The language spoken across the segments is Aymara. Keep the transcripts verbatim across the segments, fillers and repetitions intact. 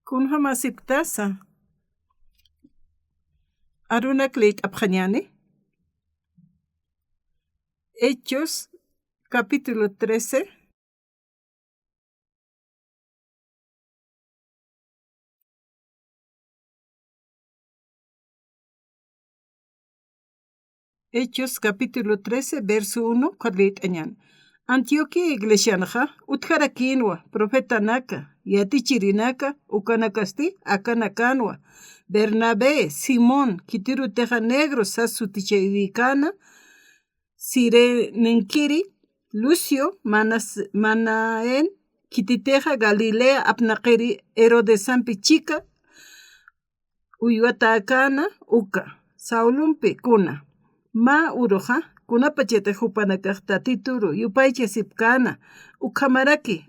Kunjamasipktasa. Arunak liyt'apxañäni. Hechos, capítulo trece. Hechos, capítulo trece, verso uno, ukat liyt'añäni. Antioquía iglesianxa utjarakïnwa profetanaka, yatichirinaka, ukanakasti akanakänwa: Bernabé, Simón, khitirutixa Negro sas sutichirikäna, Cirenenkiri, Lucio, Manas-, Manaén, khititixa Galilea apnaqiri Herodesampi chika uywatäkäna uka, Saulumpi kuna. Mä uruxa, kunapachatix jupanakax Tatituru yupaychasipkäna, ukhamaraki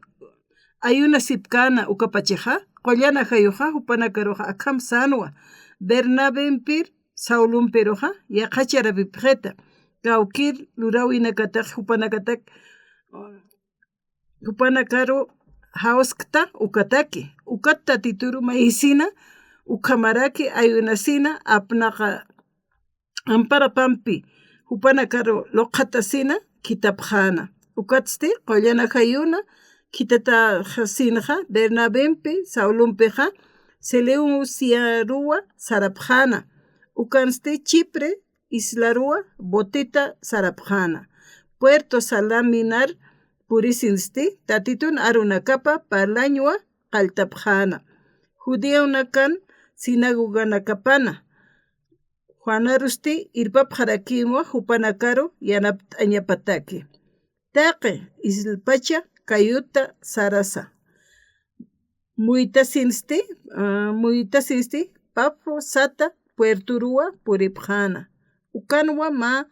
ayunasipkäna ukapachaxa, qullan ajayuxa jupanakaruxa akham sänwa, Bernabempir Saulumpiruxa yaqhacharapipxita, kawkir luräwinakatax jupanakatak, jupanakaru jawskta ukataki, ukat Tatituru mayisina, ukhamaraki ayunasina, apnaqa amparapampi jupanakaru luqhatasina khitapxäna. Ukatsti qullan ajayuna khitatasinxa Bernabempi, Saulumpixa Seleuciaruwa sarapxäna. Ukansti Chipre islaruwa boteta sarapxäna. Puerto Salaminar purisinsti, Tatitun arunakapa parlañwa qalltapxäna. Judionakan sinagoganakapana. Juanarusti irpapxarakïnwa jupanakaru yanapt'añapataki. Taqi islpacha kayuta sarasa. Muytasinsti, ah, muytasinsti Pafo sata puerturuwa puripxäna. Ukanwa mä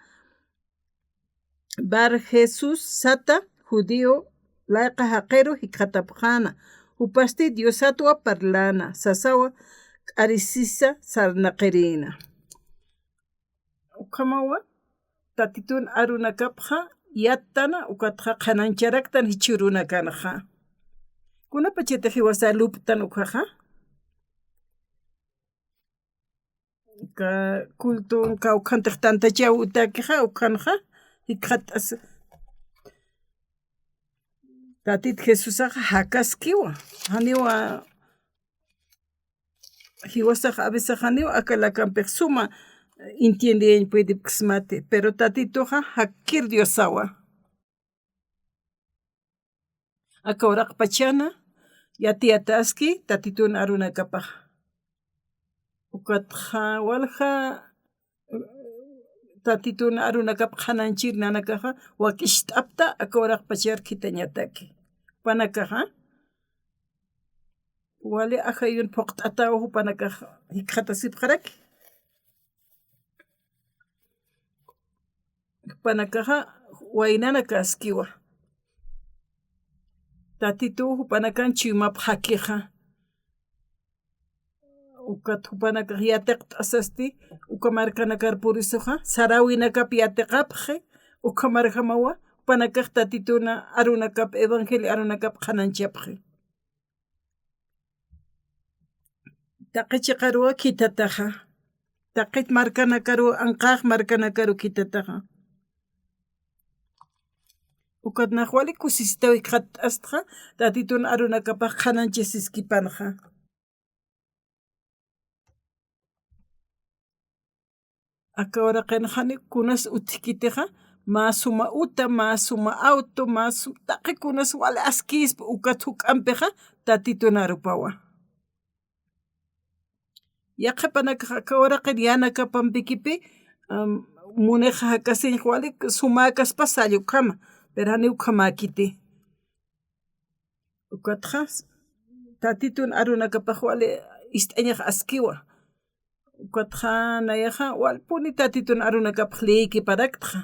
Bar Jesús sata judío layqa jaqiru jikxatapxäna. Jupasti Diosatwa parläna, sasawa k'arisisa sarnaqirïna. Ukhamawa, Tatitun arunakapxa yattana, ukatxa qhanañcharaktan jichhürunakanxa. Kunapachatix jiwasa luptan ukhaxa. Ka culto, kawkhantix tantachaw utakixa, ukhanxa jikxatasa. Tatit Jesusaxa jakaskiwa. Janiwa, jiwasax a veces janiw aka lakampix suma entiendeyañ puedipksmati, pero Tatituxa jakkir Diosawa. Aka uraqpachana yatiyataski Tatitun arunakapax. Ukatxa walja Tatitun arunakap qhanañchir nanakaxa wakist'apta aka uraqpachar khithañataki. Jupanakaxa wali ajayun phuqt'ataw jupanakax jikxatasipxaraki. Jupanakaxa waynanakaskiwa. Tatituw jupanakan chuymapxakixa. Ukat jupanakax yatiqt'asasti, uka markanakar purisuxa, saräwinakap yatiqapxi, ukhamarjamawa, jupanakax Tatitun arunakap, evangelio arunakap qhanañchapxi. Taqi chiqaruwa khithataxa. Taqi markanakaru, anqax markanakaru khithataxa. Ukat nax wali kusisitaw jikxatastxa, Tatitun arunakapax qhanañchasiskipanxa. Aka uraqinxani kunas utjkitixa, mä suma uta, mä suma auto, mä sum-, taqi kunas wali askïspa, ukat juk'ampixa Tatitun arupawa. Yaqhipanakax aka uraqin yanakapampikipi, am, munixa jakasiñx wali sumäkaspa salla ukhama, pero janiw ukhamäkiti. Ukatxa Tatitun arunakapax wali ist'añax askiwa. Ukatxa nayaxa walpuni Tatitun arunakapx liyikiparaktxa.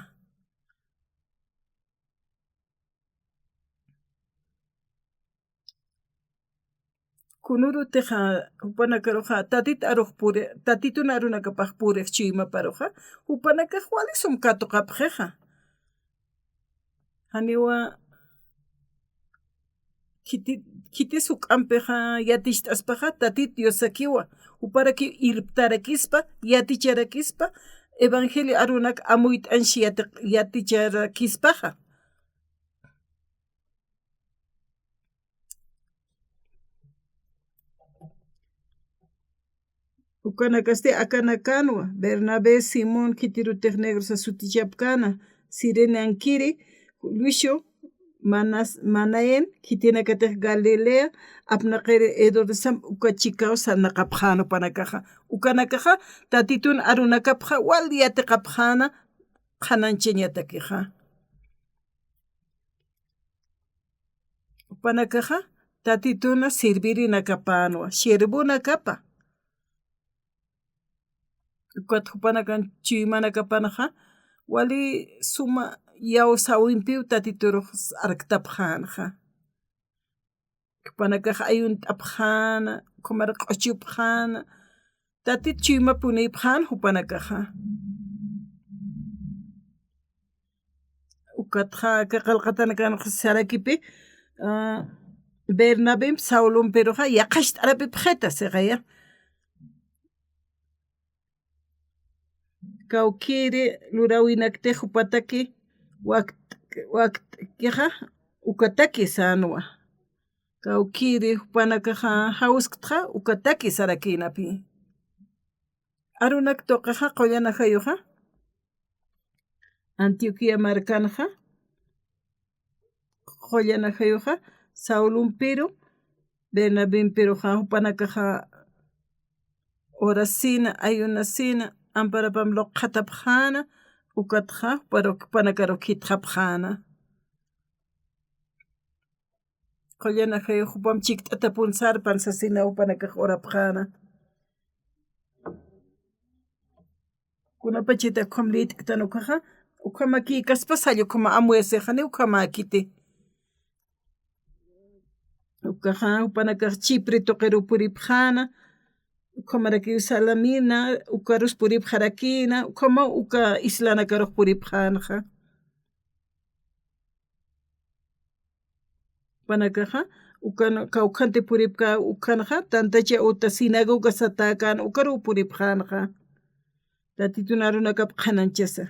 Kunürutixa jupanakaruxa Tatit arux puri, Tatitun arunakapax purix chuymaparuxa, jupanakax wali sum katuqapxixa. Janiwa Khiti-, khitis juk'ampixa yaticht'aspaxa, Tatit Diosakiwa, juparaki irptarakispa, yaticharakispa, evangelio arunak amuyt'anshi yati-, yaticharakispaxa. Ukanakasti akanakanwa, Bernabé, Simón, khitirutix Nigrosas sutichapkana, Cirenankiri, Lucio, Manas-, Manaén, khitinakatix Galilea, apnaqiri Herodesam, uka chikaw sarnaqapxäna jupanakaxa. Ukanakaxa, Tatitun arunakapxa, wal yatiqapxäna, qhanañchañatakixa. Jupanakaxa, Tatituna sirvirinakapänwa, siervonakapa. Ukat jupanakan chuymanakapanxa, wali suma iyawsäwimpiw Tatiturux arktapxänxa. Jupanakax ayunt'apxäna, ukhamar q'uchupxäna, Tatit chuymapunipxän jupanakaxa. Ukatxa aka qillqatanakanxa sarakipi, ah, Bernabempi Saulompiruxa yaqhacht'arapipxita siqaya. Kawkiri luräwinakti jupataki wakt-, wakt'ixa ukataki sänwa. Kawkiri jupanakaxa jawsktxa ukataki sarakïnapï. Arunak tuqixa qullan ajayuxa, Antioquía markanxa, qullan ajayuxa, Saulompiru, Bernabempiruxa, jupanakaxa orasina, ayunasina, amparapam luqxatapxäna, ukatxa, juparu-, jupanakarux khitxapxäna. Qullan ajayux jupam chikt'atapun sarpan sasina jupanakax orapxäna. Kunapachati ukham liyt'ktan ukaxa, ukhamakïkaspa salla ukhama amuyasixani ukhamäkiti. Ukaxa, jupanakax Chipre tuqiruw puripxäna, ukhamarakiw Salamina, ukarus puripxarakïna, ukhamaw uka islanakarux puripxänxa. Jupanakaxa, ukan, kawkhanti puripkä ukhanxa, tantacha uta sinagoga satäkän ukaruw puripxänxa. Tatitun arunakap qhanañchasa.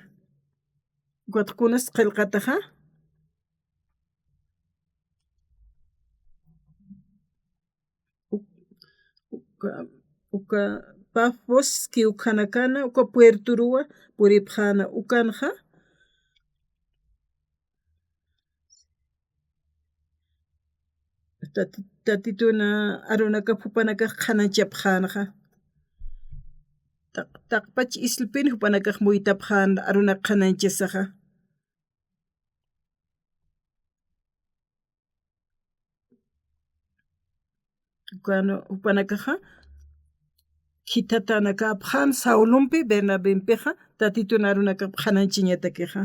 Ukat kunas qillqataxa. Uk-, uka, uka Pafos kiwkhanakana, uka puerturuwa puripxäna ukanxa. Tati-, Tatituna arunakap jupanakax qhanañchapxänxa. Taq-, taqpach islpin jupanakax muytapxän arunak qhanañchasaxa. Ukan jupanakaxa khithatanakäpxän Saulompi, Bernabempixa, Tatitun arunakap qhanañchañatakixa.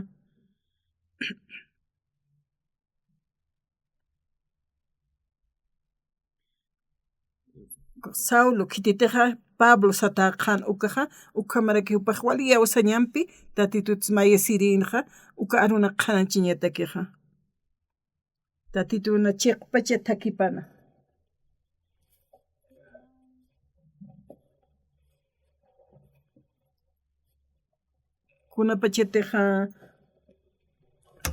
Saulo, khititixa Pablo satäkxän ukaxa, ukhamaraki jupax wali iyawsañampi, Tatitutsa mayasirïnxa, uka arunak qhanañchañatakixa. Tatituna chiqpacha thakipana. Kunapachatixa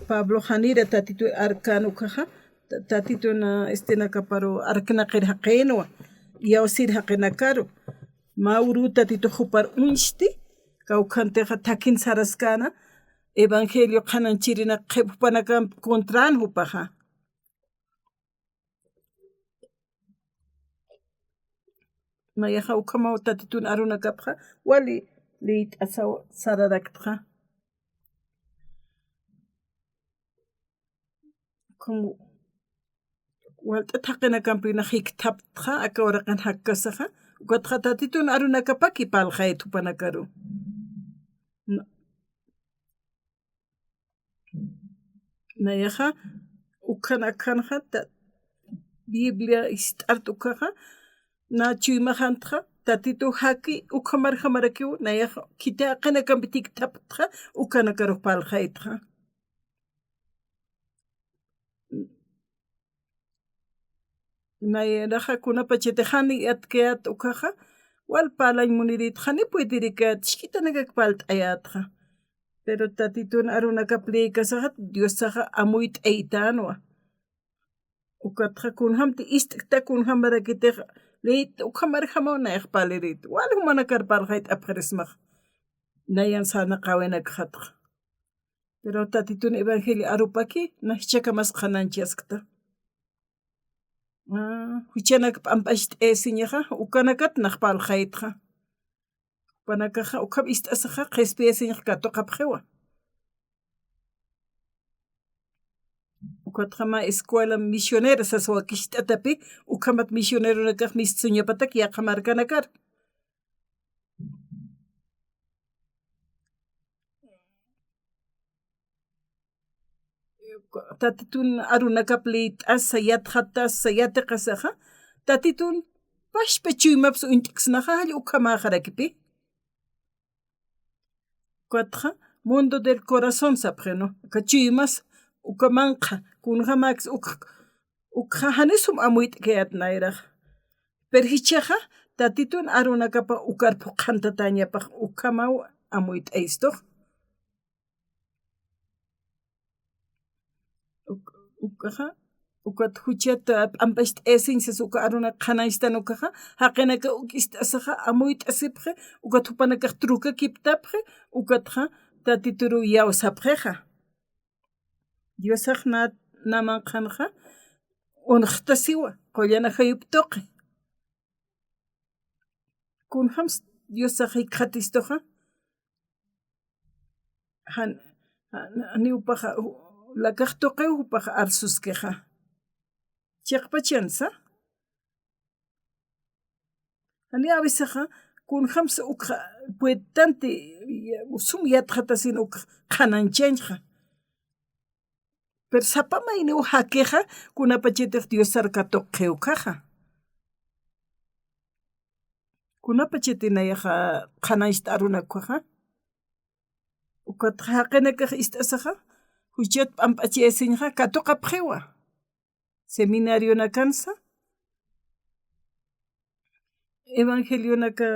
Pablo janira Tatitu arkän ukaxa, Ta-, Tatituna estinakaparu arknaqir jaqinwa, iyawsir jaqinakaru, mä uruw Tatitux jupar uñsti, kawkhantixa thakin saraskäna, evangelio qhanañchirinak qhip jupanakamp contran jupaxa. Nayaxa ukhamaw Tatitun arunakapxa, wali liyt'asaw sararaktxa. Como walt'at jaqinakampi jikthaptxa, aka uraqin jakkasaxa, ukatxa Tatitun arunakapaki parlxayt jupanakaru. Na-, Nayaxa, ukhan akhanxa, ta-, Biblia ist'art ukaxa, na chuymaxantxa, Tatitu jaki, ukhamarjamarakiw, nayaxa, khiti jaqinakampi jikthaptxa, ukhanakarux parlxaytxa. Nayraxa kunapachatix jani yatkayät ukaxa, wal parlañ munirït, jani puedirikät, chikitanakak parlt'ayätxa. Pero Tatitun arunakap leykasaxa, Diosaxa amuyt'aytänwa. Ukatxa kunjamti ist'kta, kunjamarakitix leyt ukhamarjamaw nayax parlirït. Wal jumanakar parlxayt'apxirismax. Nayan sarnaqäwinakxatxa. Pero Tatitun evangelio arupaki, na jichhakamas qhanañchaskta. Ah, juchanak p'amp'acht'ayasiñaxa, ukanakat nax parlxaytxa. Jupanakaxa, ukham ist'asaxa, qhispiyasiñax katuqapxiwa. Ukatxa mä escuela misionera sas wakicht'atapi, ukhamat misioneronakax mistsuñapatak yaqha markanakar. Tatitun arunakap liyt'asa, yatxatasa, yatiqasaxa, Tatitun pachpa chuymaps uñt'ksnaxa, jall ukhamäxarakipi. Ukatxa, mundo del corazón sapxi, ¿no? Aka chuymas, uka manqha, kunjamäkis uk, ukxa jani sum amuyt'kayät nayraxa. Pero jichhaxa, Tatitun arunakapa ukar phuqhantatäñapax ukhamaw amuyt'ayistu. Uk, ukaxa, ukat juchat, ah, p'amp'acht'ayasiñ sas uka arunak qhanañchtan ukaxa, jaqinaka uk ist'asaxa, amuyt'asipxi, ukat jupanakax trukakiptapxi, ukatxa, Tatituruw iyawsapxixa. Diosax na, namanqhanxa, unxtasiwa, qullan ajayup tuqi. Kunjams Diosax jikxatistuxa, jan, jan, janiw jupaxa, lakax tuqiw jupax arsuskixa. Chiqpachansa, jani a veces kunjamsa ukxa puedtanti, sum yatxatasin uk qhanañchañxa. Pero sapa mayniw jakixa, kunapachatix Diosar katuqxiw ukaxa. Kunapachati nayaxa qhanañcht'arunak ukaxa. Ukatxa jaqinakax ist'asaxa, juchat p'amp'achayasiñxa katuqapxiwa. Seminarionakansa, evangelionaka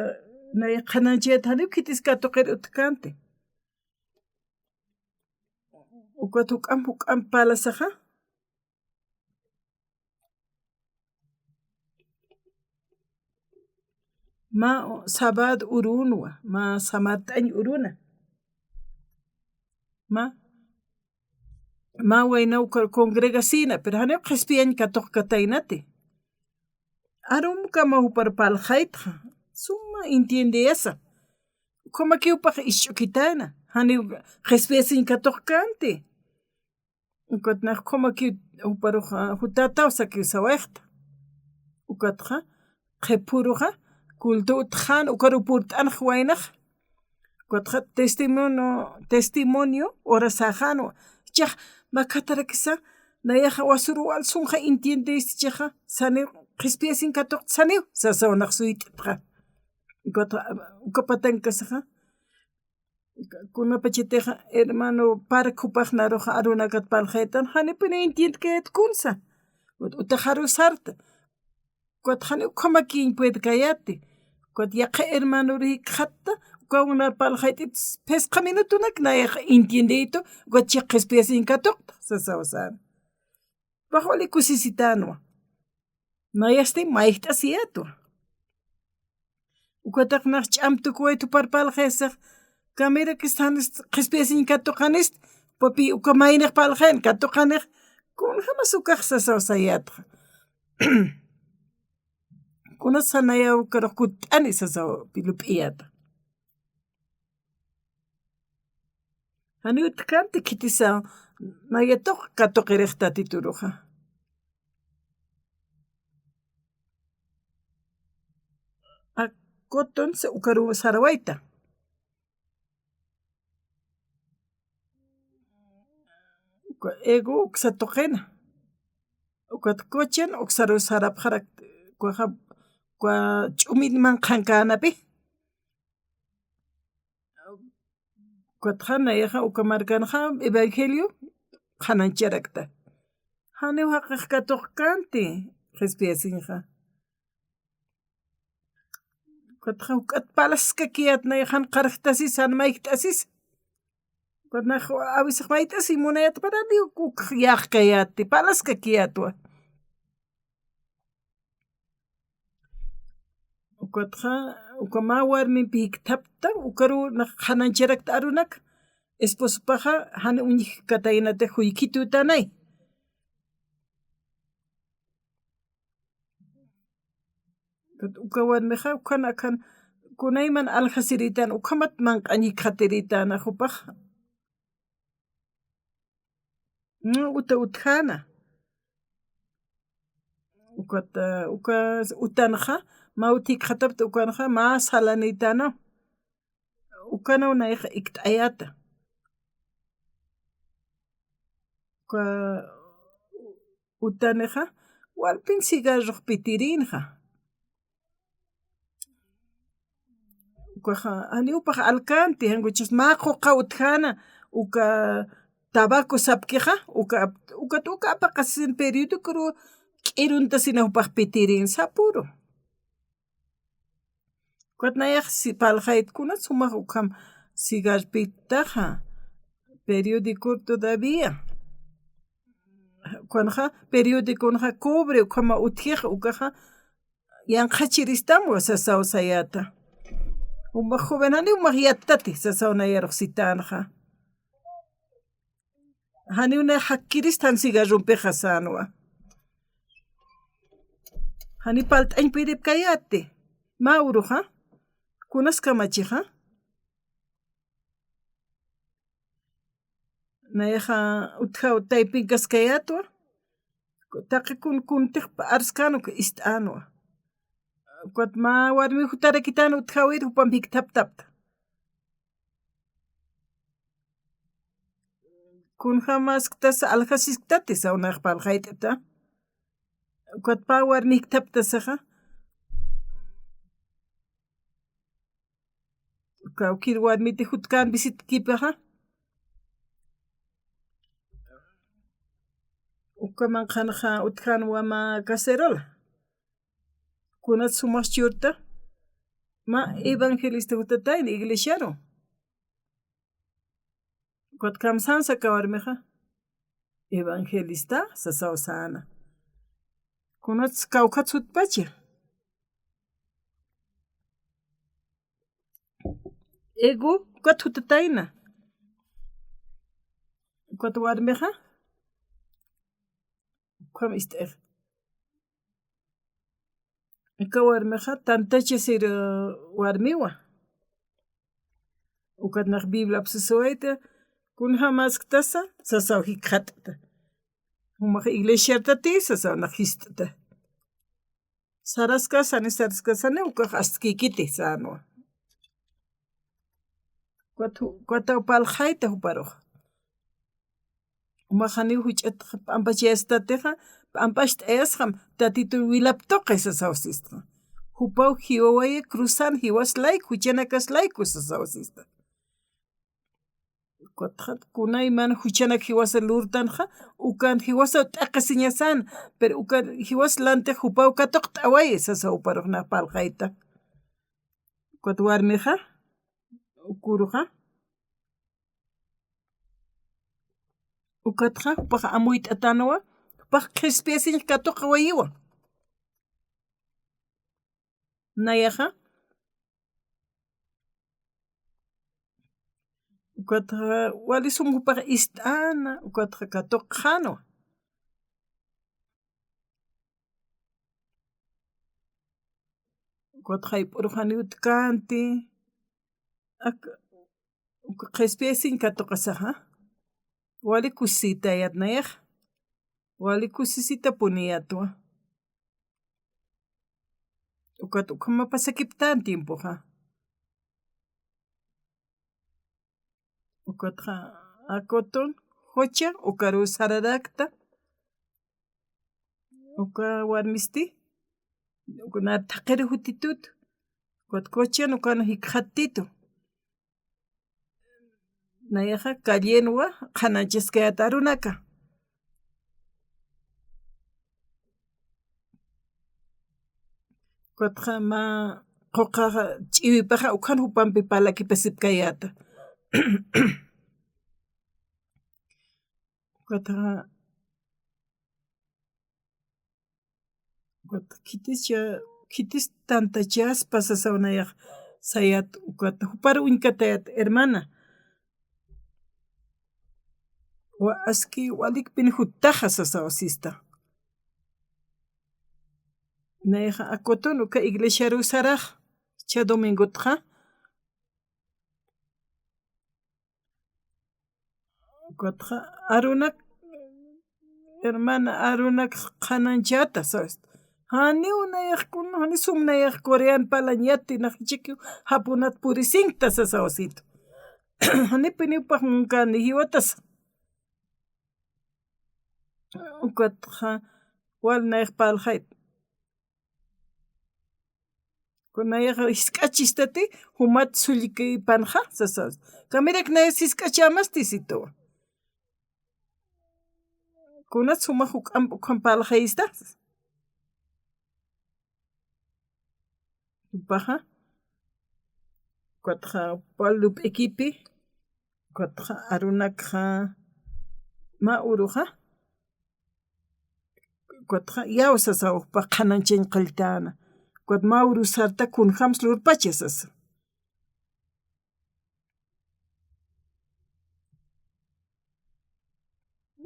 nayax qhanañchayät janiw khitis katuqir utjkänti. Ukat juk'amp juk'amp parlasaxa, mä sabado urunwa, mä samart'añ uruna. Mä, mä wayna ukar congregasïna, pero janiw qhispiyañ katuqkataynati. Arumkama jupar parlxaytxa, suma entiendeyasa. Ukhamakiw jupax isch'ukitäna, janiw qhispiyasiñ katuqkänti. Ukat nax ukhamakiw juparux, ah, jutataw sakiw sawayxta. Ukatxa, qhipüruxa, culto utjxän, ukaruw purt'anx waynax. Ukatxa testimonio, testimonio urasäxänwa. Jichhax makatarakisa, nayaxa wasüruw wal sumxa entiendeyist jichhaxa, saniw qhispiyasiñ katuqta saniw, sasaw nax suyt'txa. Ukatxa, uka patankasaxa, kunapachatixa hermano Park jupax naruxa arunakat parlxaytan, janipiniw entiendkayät kunsa. Utaxaruw sarta. Ukat janiw ukhamakïñ puedkayäti. Ukat yaqha hermanor jikxatta, ukaw nar parlxayt'it phisqa minutonak nayax entiendeytu, ukat chiqa qhispiyasiñ katuqta, sasaw sän. Jupax wali kusisitänwa. Nayasti mayjt'asiyätwa. Ukatax nax ch'amp tukuwayt jupar parlxayasax, kamirakist janist qhispiyasiñ katuqanist, jupapiy uka maynix parlxayan katuqanix, kunjamas ukax sasaw sayätxa. Kunatsa nayaw ukarux kutt'ani sasaw lup'iyäta. Janiw utjkänti khitisa, naya tuq katuqirix Tatituruxa. Ak kutunsa ukaruw sarawayta. Uka ego uksa tuqina. Ukat kuchan uksaruw sarapxarakta, ukaxa, uka ch'umin manqhankänapï. Ukatxa nayaxa uka markanxa evangelio qhanañcharakta. Janiw jaqix katuqkänti, qhispiyasiñxa. Ukatxa juk'at parlaskakiyät, nayax jan qarjt'asis, jan mayjt'asis. Ukat nax a veces mayt'asi munayät, pero ni uk, uk yäqkayäti, parlaskakiyätwa. Ukatxa, uka mä warmimpi jikthapta, ukaruw nax qhanañcharakta arunak, esposopaxa jan uñjkataynati, juykhitütanay. Ukat uka warmixa, ukhan akhan, kunayman aljasiritan, ukhamat manq'añ jikxatiritan jupax. Mm, uta utjäna. Ukat, eh, uka utanxa, mä uta jikxatapta ukanxa, mä salanïtana. Ukanaw nayax ikt'ayäta. Uka utanixa, walpin cigarrox pitirïnxa. Ukaxa, janiw jupax alkanti, jan ukhamas mä quqa utjäna, uka tabaco sapkixa, uka, ukat uka apaqasisin periodicoru k'iruntasina jupax pitirïn sapüru. Ukat nayax si parlxayta, kunat sumax ukham cigarro pittaxa, periodicor todavía. Ukanxa, periodiconxa cobre, ukhama utjixa, ukaxa, yanqhachiristanwa sasaw sayäta. Jumax joven, janiw jumax yattati, sasaw nayarux sitänxa. Janiw nay jakkirista jan cigarrompixa sänwa. Janiw parlt'añ puripkayäti. Mä uruxa, kunas kamachixa. Nayaxa utjaw taypinkaskayätwa. Taqi kun, kuntix arskän uk ist'änwa. Ukat mä warmi jutarakitan utjawir jupamp jikthaptapta. Kunjamäsktas aljasisktati, sasaw nayax parlxayt'ata. Ukat pä warmi jikthaptasaxa. Kawkïr warmiti jutkän visitkipaxa. Ukaman qhanxa utjänwa mä cacerola. Kunat sumax churta, mä evangelista jutatayna iglesiaru. Ukat kamsänsa aka warmixa. Evangelista, sasaw säna. Kunats kawkhat jutpacha. Ego, ukat jutatayna. Ukat warmixa. Ukham ist'ix. Aka warmixa tantachasir warmiwa. Ukat nax Bibliap sasawayta, kunjamäsktasa, sasaw jikxat'ta. Jumax iglesiartati, sasaw nax jist'ta. Saraskasani, saraskasani, ukax astkïkiti sänwa. Ukat ju-, ukataw parlxayta juparux. Jumax janiw juch'at p'ampachayastatixa, p'ampacht'ayasxam, Tatitun wilap tuqi sasaw sista. Jupaw jiwawayi cruzan jiwas layku, juchanakas layku sasaw sista. Ukatxa kunayman juchanak jiwasa lurtanxa, ukan jiwasaw t'aqhisiñasan, pero ukan jiwas lantix jupaw katuqt'awayi, sasaw juparux nax parlxayta. Ukat warmixa, ukuruxa. Ukatxa, jupax amuyt'atanwa, jupax qhispiyasiñ katuqawayiwa. Nayaxa, ukatxa, wali sum jupax ist'ana, ukatxa katuqxänwa. Ukatxa jayp'urux janiw utjkänti, ak, uka qhispiyasiñ katuqasaxa, wali kusisitayät nayax, wali kusisitapuniyätwa. Ukat ukhama pasakiptän tiempoxa. Ukatxa akutun jucha, ukaruw sararakta. Uka warmisti, uka nar thaqhiri jutitut. Ukat juchan ukan jikxattitu. Nayaxa callenwa qhanañchaskayät arunaka. Ukatxa mä quqaxa ch'iwipaxa ukhan jupampi parlakipasipkayäta. Ukatxa, ukat khitis, khitis tantachaspa sasaw nayax sayät, ukat jupar uñkatayät hermana. Wa aski walikpin juttaxa sasaw sista. Nayaxa akutun uka iglesiaru sarax, jichha domingotxa. Ukatxa arunak, hermana, arunak qhanañchata, ¿sabes? Janiw nayax kun, jani sum nayax corean parlañ yatinax, jichhakiw japunat purisinkta sasaw situ. Janipiniw pax munkani jiwatasa. Ukatxa wal nayax parlxayt. Kunayaxa jisk'achistati, jumat sullkipanxa, sasa. Kamirak nayax jisk'achamasti situ. Kunas jumax juk'amp ukham parlxayista. Jupaxa. Ukatxa pal lup'ikipi. Ukatxa arunakxa mä uruxa. Ukatxa yaw sasaw jupax qhanañchañ qalltäna. Ukat mä uru sarta kunjams lurpacha sasa.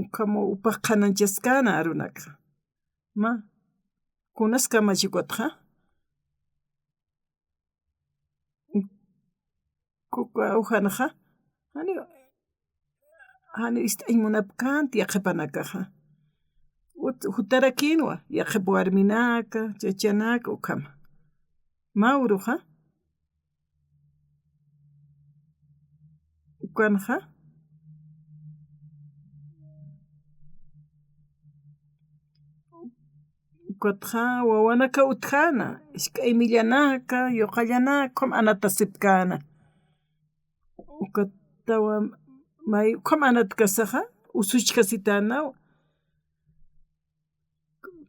Ukham jupax qhanañchaskäna arunakxa. Mä, kunas kamachi ukatxa. Kuka ujanxa, jani, jani ist'añ munapkänti yaqhipanakaxa. Ut-, jutarakïnwa, yaqhip warminaka, chachanaka, ukhama. Mä uruxa, ukanxa, ukatxa wawanaka utjäna, isk'ay millanaka, yuqallanaka, ukham anatasipkäna. Ukatawa may, ukham anatkasaxa, usuchkasitänaw.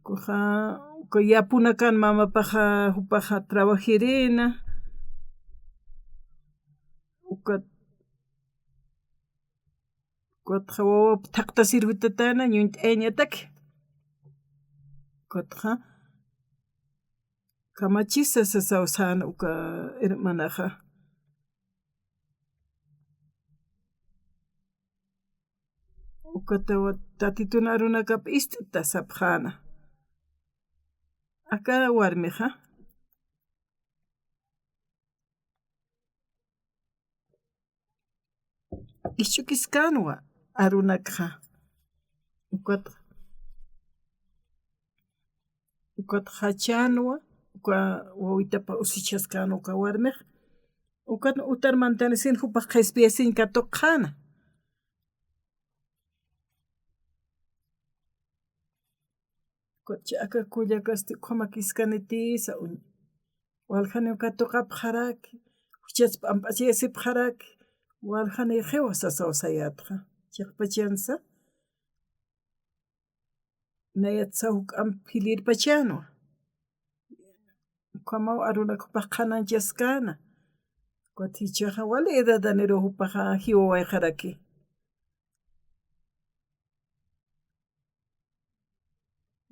Ukaxa, uka yapunakan mamapaxa, jupaxa trabajirïna. Ukat, ukatxa wawap thaqtasir jutatäna, ñuñt'ayañataki. Ukatxa, kamachisa sasaw säna uka hermanaxa. Ukatawa Tatitun arunakap ist'ta sapxäna. Aka warmixa. Isch'ukiskänwa arunakxa. Ukat, ukat jachänwa, uka wawitapa usuchaskäna uka warmix. Ukat utar mantanisin jupax qhispiyasiñ katuqxäna. Ukat aka kullakasti ukhamakiskaniti sa uñ. Waljaniw katuqapxaraki, juchas p'amp'achayasipxaraki, waljanixiwa sasaw sayätxa. Chiqpachansa, nayatsa juk'amp jilïrpachänwa. Ukhamaw arunak jupax qhanañchaskäna. Ukat jichhaxa wali edadaniruw jupaxa jiwawayxaraki.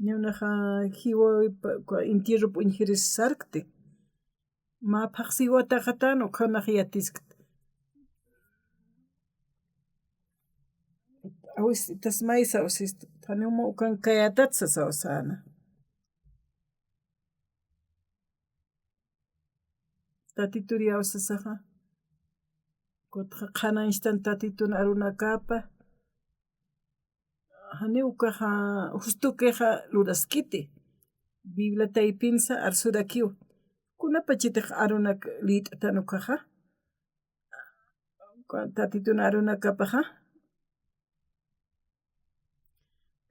Ñawnaxa jiwawipa, uka entierrop uñjiris sarkti. Mä phaxsiwataxatän ukhanax yatiskti. Awis, tasmaysa awsis, thanuma ukan kayatat sasaw säna. Tatitur yawsasaxa. Ukatxa qhanañchtan Tatitun arunakapa. Janiw ukaxa justukixa luraskiti. Biblia taypinsa arsurakiw. Kunapachatix arunak lït'tan ukaxa. Tatitun arunakapaxa.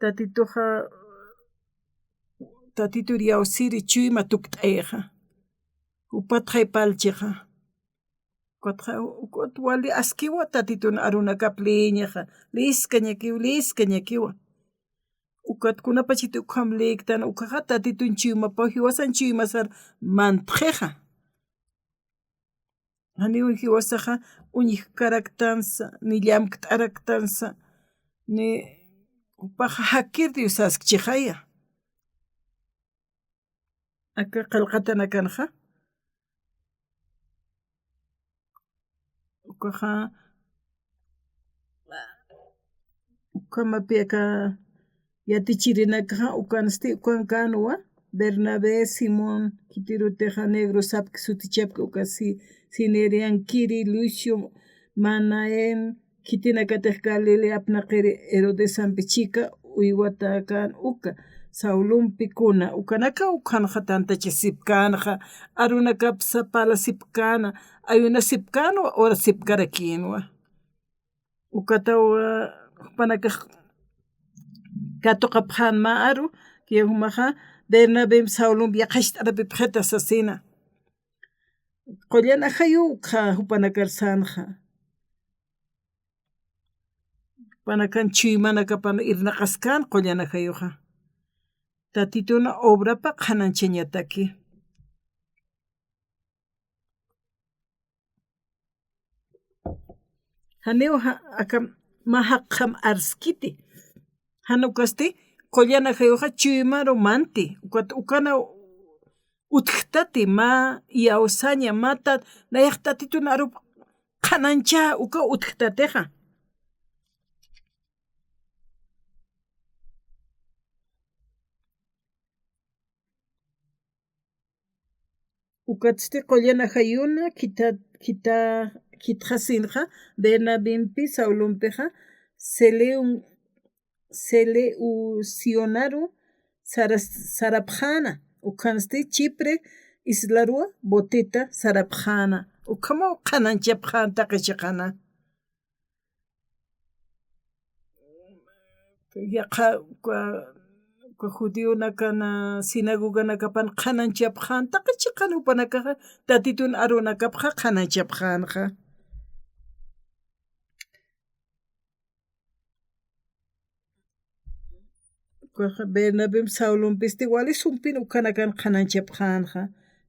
Tatituxa, Tatitur yawsiri chuyma tukt'ayixa. Jupatxay parlchixa. Ukatxa, ukat wali askiwa Tatitun arunakap lïñaxa. Lïskañakiw, lïskañakiwa. Ukat kunapachiti ukham lïktan, ukhaxa Tatitun chuymapaw jiwasan chuymasar mantxixa. Janiw jiwasaxa uñjkaraktansa, ni llamkt'araktansa, ni jupaxa jakir Diosaskchixaya. Aka qillqatanakanxa, ukaxa, ukhamapi aka yatichirinakaxa, ukansti ukankänwa, Bernabé, Simón, khitirutixa Negro sapki sutichapki, uka Si-, Cinerean, Kiri, Lucio, Manaén, khitinakatix Galilea apnaqiri Herodesampi chika uywatäkän uka, Saulumpi kuna, ukanaka ukhanxa tantachasipkänxa, arunakapsa parlasipkäna, ayunasipkänwa, orasipkarakïnwa. Ukataw, eh, jupanakax katuqapxän mä aru, que jumaxa Bernabemp Saulump yaqhicht'arapipxita sasina. Qullan ajayuw ukxa jupanakar sänxa. Jupanakan chuymanakapan irnaqaskän qullan ajayuxa. Tatitun obrapa qhanañchañataki. Janiw ja-, aka mä jaqjam arskiti. Jan ukasti qullan ajayuxa chuymaru manti. Ukat ukana utjtati mä iyawsaña, mä ta-, nayax Tatitun arup qhanañchä uka utjtatixa. Ukatsti qullan ajayuna khita-, khita-, khitxasinxa, Bernabimpi Saulumpixa, Seleun-, Seleucionaru saras-, sarapxäna, ukhansti Chipre islaruwa boteta sarapxäna, ukhamaw qhanañchapxän taqi chiqana. Yaqha, uka, uka judionakana sinagoganakapan qhanañchapxän, taqi chiqan jupanakaxa, Tatitun arunakapxa qhanañchapxänxa. Ukaxa Bernabem Saulumpisti wali sumpin ukanakan qhanañchapxänxa.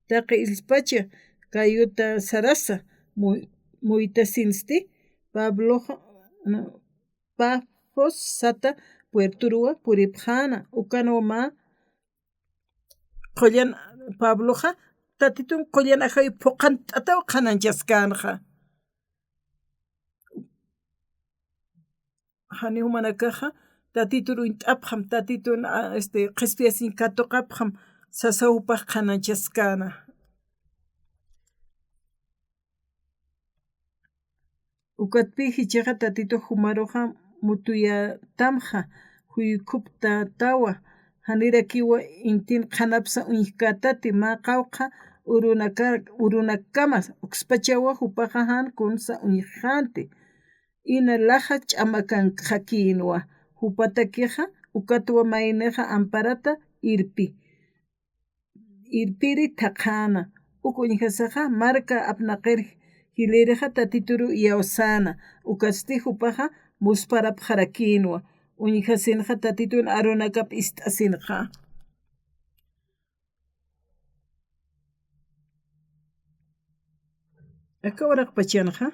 Taqi illpacha kayuta sarasa mu-, muytasinsti Pabloxa, no, Pafos sata puerturuwa puripxäna, ukanwa mä qullan Pabloxa Tatitun qullan ajayu phuqhant'ataw qhanañchaskänxa. Jani jumanakaxa Tatitur uñt'apxam, Tatitun, a, este, qhispiyasiñ katuqapxam, sasaw jupax qhanañchaskäna. Ukatpï jichhaxa Tatitux jumaruxa mutuyatamxa, juykhuptatawa, janirakiwa intin qhanapsa uñjkätati, mä qawqha urunaka-, urunakama, ukspachawa jupaxa jan kunsa uñjxänti. Ina laxa ch'amakankxakïnwa, jupatakixa ukatwa maynixa amparata irpi. Irpiri thaqhäna, uk uñjasaxa marka apnaqir jilïrixa Tatituru iyawsäna, ukatsti jupaxa musparapxarakïnwa, uñjasinxa Tatitun arunakap ist'asinxa. Aka uraqpachanxa,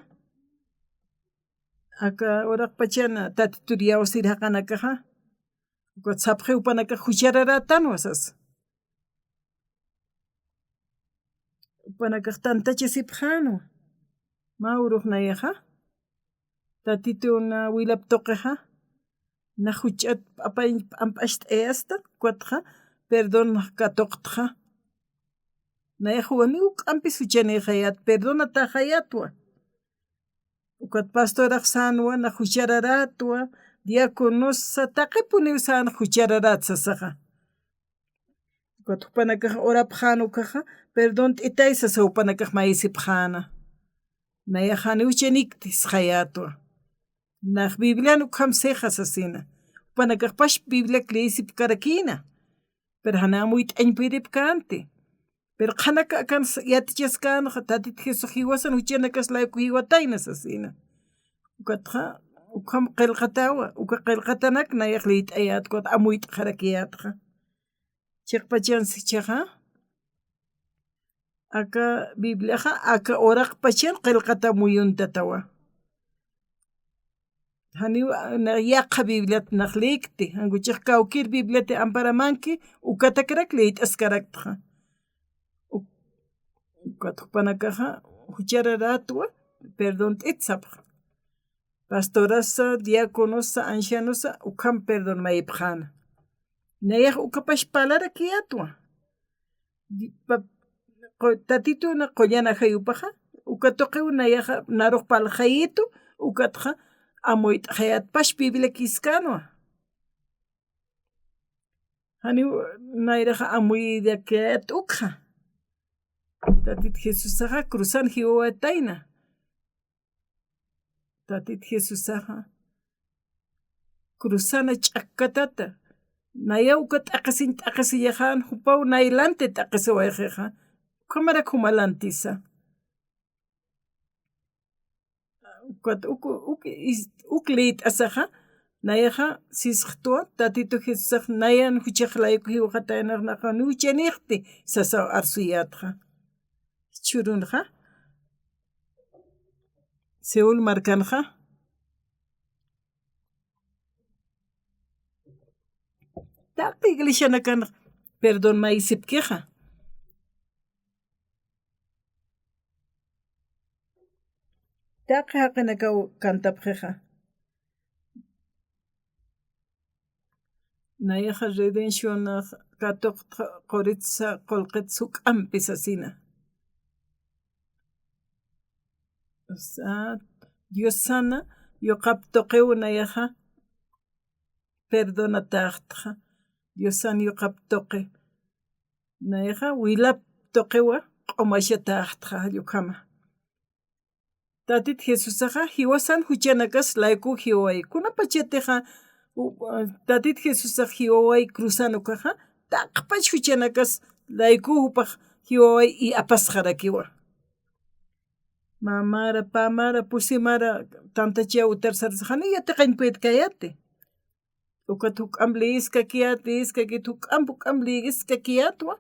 aka uraqpachan Tatitur iyawsir jaqinakaxa, ukat sapxi jupanakax juchararätanwa sasa. Jupanakax tantachasipxänwa. Mä urux nayaxa, Tatitun wilap tuqixa, nax juch'at p'apañ p'amp'acht'ayasta, ukatxa perdon nax katuqtxa. Nayax janiw juk'ampis juchanïxayät, perdonatäxayätwa. Ukat pastorax sänwa, nax juchararätwa, diáconosa, taqipuniw sän juchararät sasaxa. Ukat jupanakax urapxän ukaxa, perdont'itay sasa jupanakax mayisipxäna. Nayax janiw chaniktisxayätwa. Nax Biblian ukham sixa sasina. Jupanakaxpax Bibliak liyisipkarakïna. Pero jani amuyt'añpiripkänti. Pero qhanaka akan s-, yatichaskänxa, Tatit Jesús jiwasan juchanakas layku jiwatayna sasina. Ukatxa, Ukham qillqatawa, uka qillqatanak nayax liyt'ayät, ukat amuyt'xarakiyätxa. Chiqpachansa jichhaxa, aka Bibliaxa, aka uraqpachan qillqata muyuntatawa. Janiw, na yaqha Bibliat nax lïkti, jan ukhax kawkïr Bibliati amparamanki, ukatakrak liyt'askaraktxa. Uk-, ukat jupanakaxa, juchararätwa, perdont'it sapxa. Pastorasa, diaconosa, ancianosa, ukham perdon mayipxäna. Nayax ukapax parlarakiyätwa. Di-, pa-, qu-, Tatituna qullan ajayupaxa, uka tuqiw nayaxa narux parlxayitu, ukatxa amuyt'xayätpax Bibliakiskänwa. Janiw nayraxa amuyrakiyät ukxa. Tatit Jesusaxa cruzan jiwawaytayna. Tatit Jesusaxa cruzana ch'akkatata. Nayaw uka t'aqhisiñ t'aqhisiñaxän, jupaw nay lanti t'aqhisiwayxixa. Ukhamarak juma lantisa. Ukat uk, uk, is-, uk liyt'asaxa, nayaxa sisxtwa, Tatitu Jesusax nayan juchax layku jiwxataynax, naxa janiw juchanïxti sasaw arsuyätxa. Jichhürunxa, Seúl markanxa, taqi iglesianakanx perdón mayisipkixa. Taqi jaqinakaw kantapxixa. Nayaxa redencionax katuqtxa quritsa qullqit juk'ampi sasina. O sea, Diosana yuqap tuqiw nayaxa perdonatäxtxa. Diosan yuqap tuqi. Nayaxa wilap tuqiwa q'umachatäxtxa jall ukhama. Tatit Jesusaxa jiwasan juchanakas layku jiwaway. Kunapachatixa, u-, Tatit Jesusax jiwaway cruzan ukaxa, taqpach juchanakas layku jupax jiwaway y apasxarakiwa. Mä mara, pä mara, pusi mara, tantachaw utarsarsa, janiw yatiqañ puedkayäti. Ukat juk'amp liyiskakiyät, liyiskakit, juk'amp, juk'amp liyiskakiyätwa.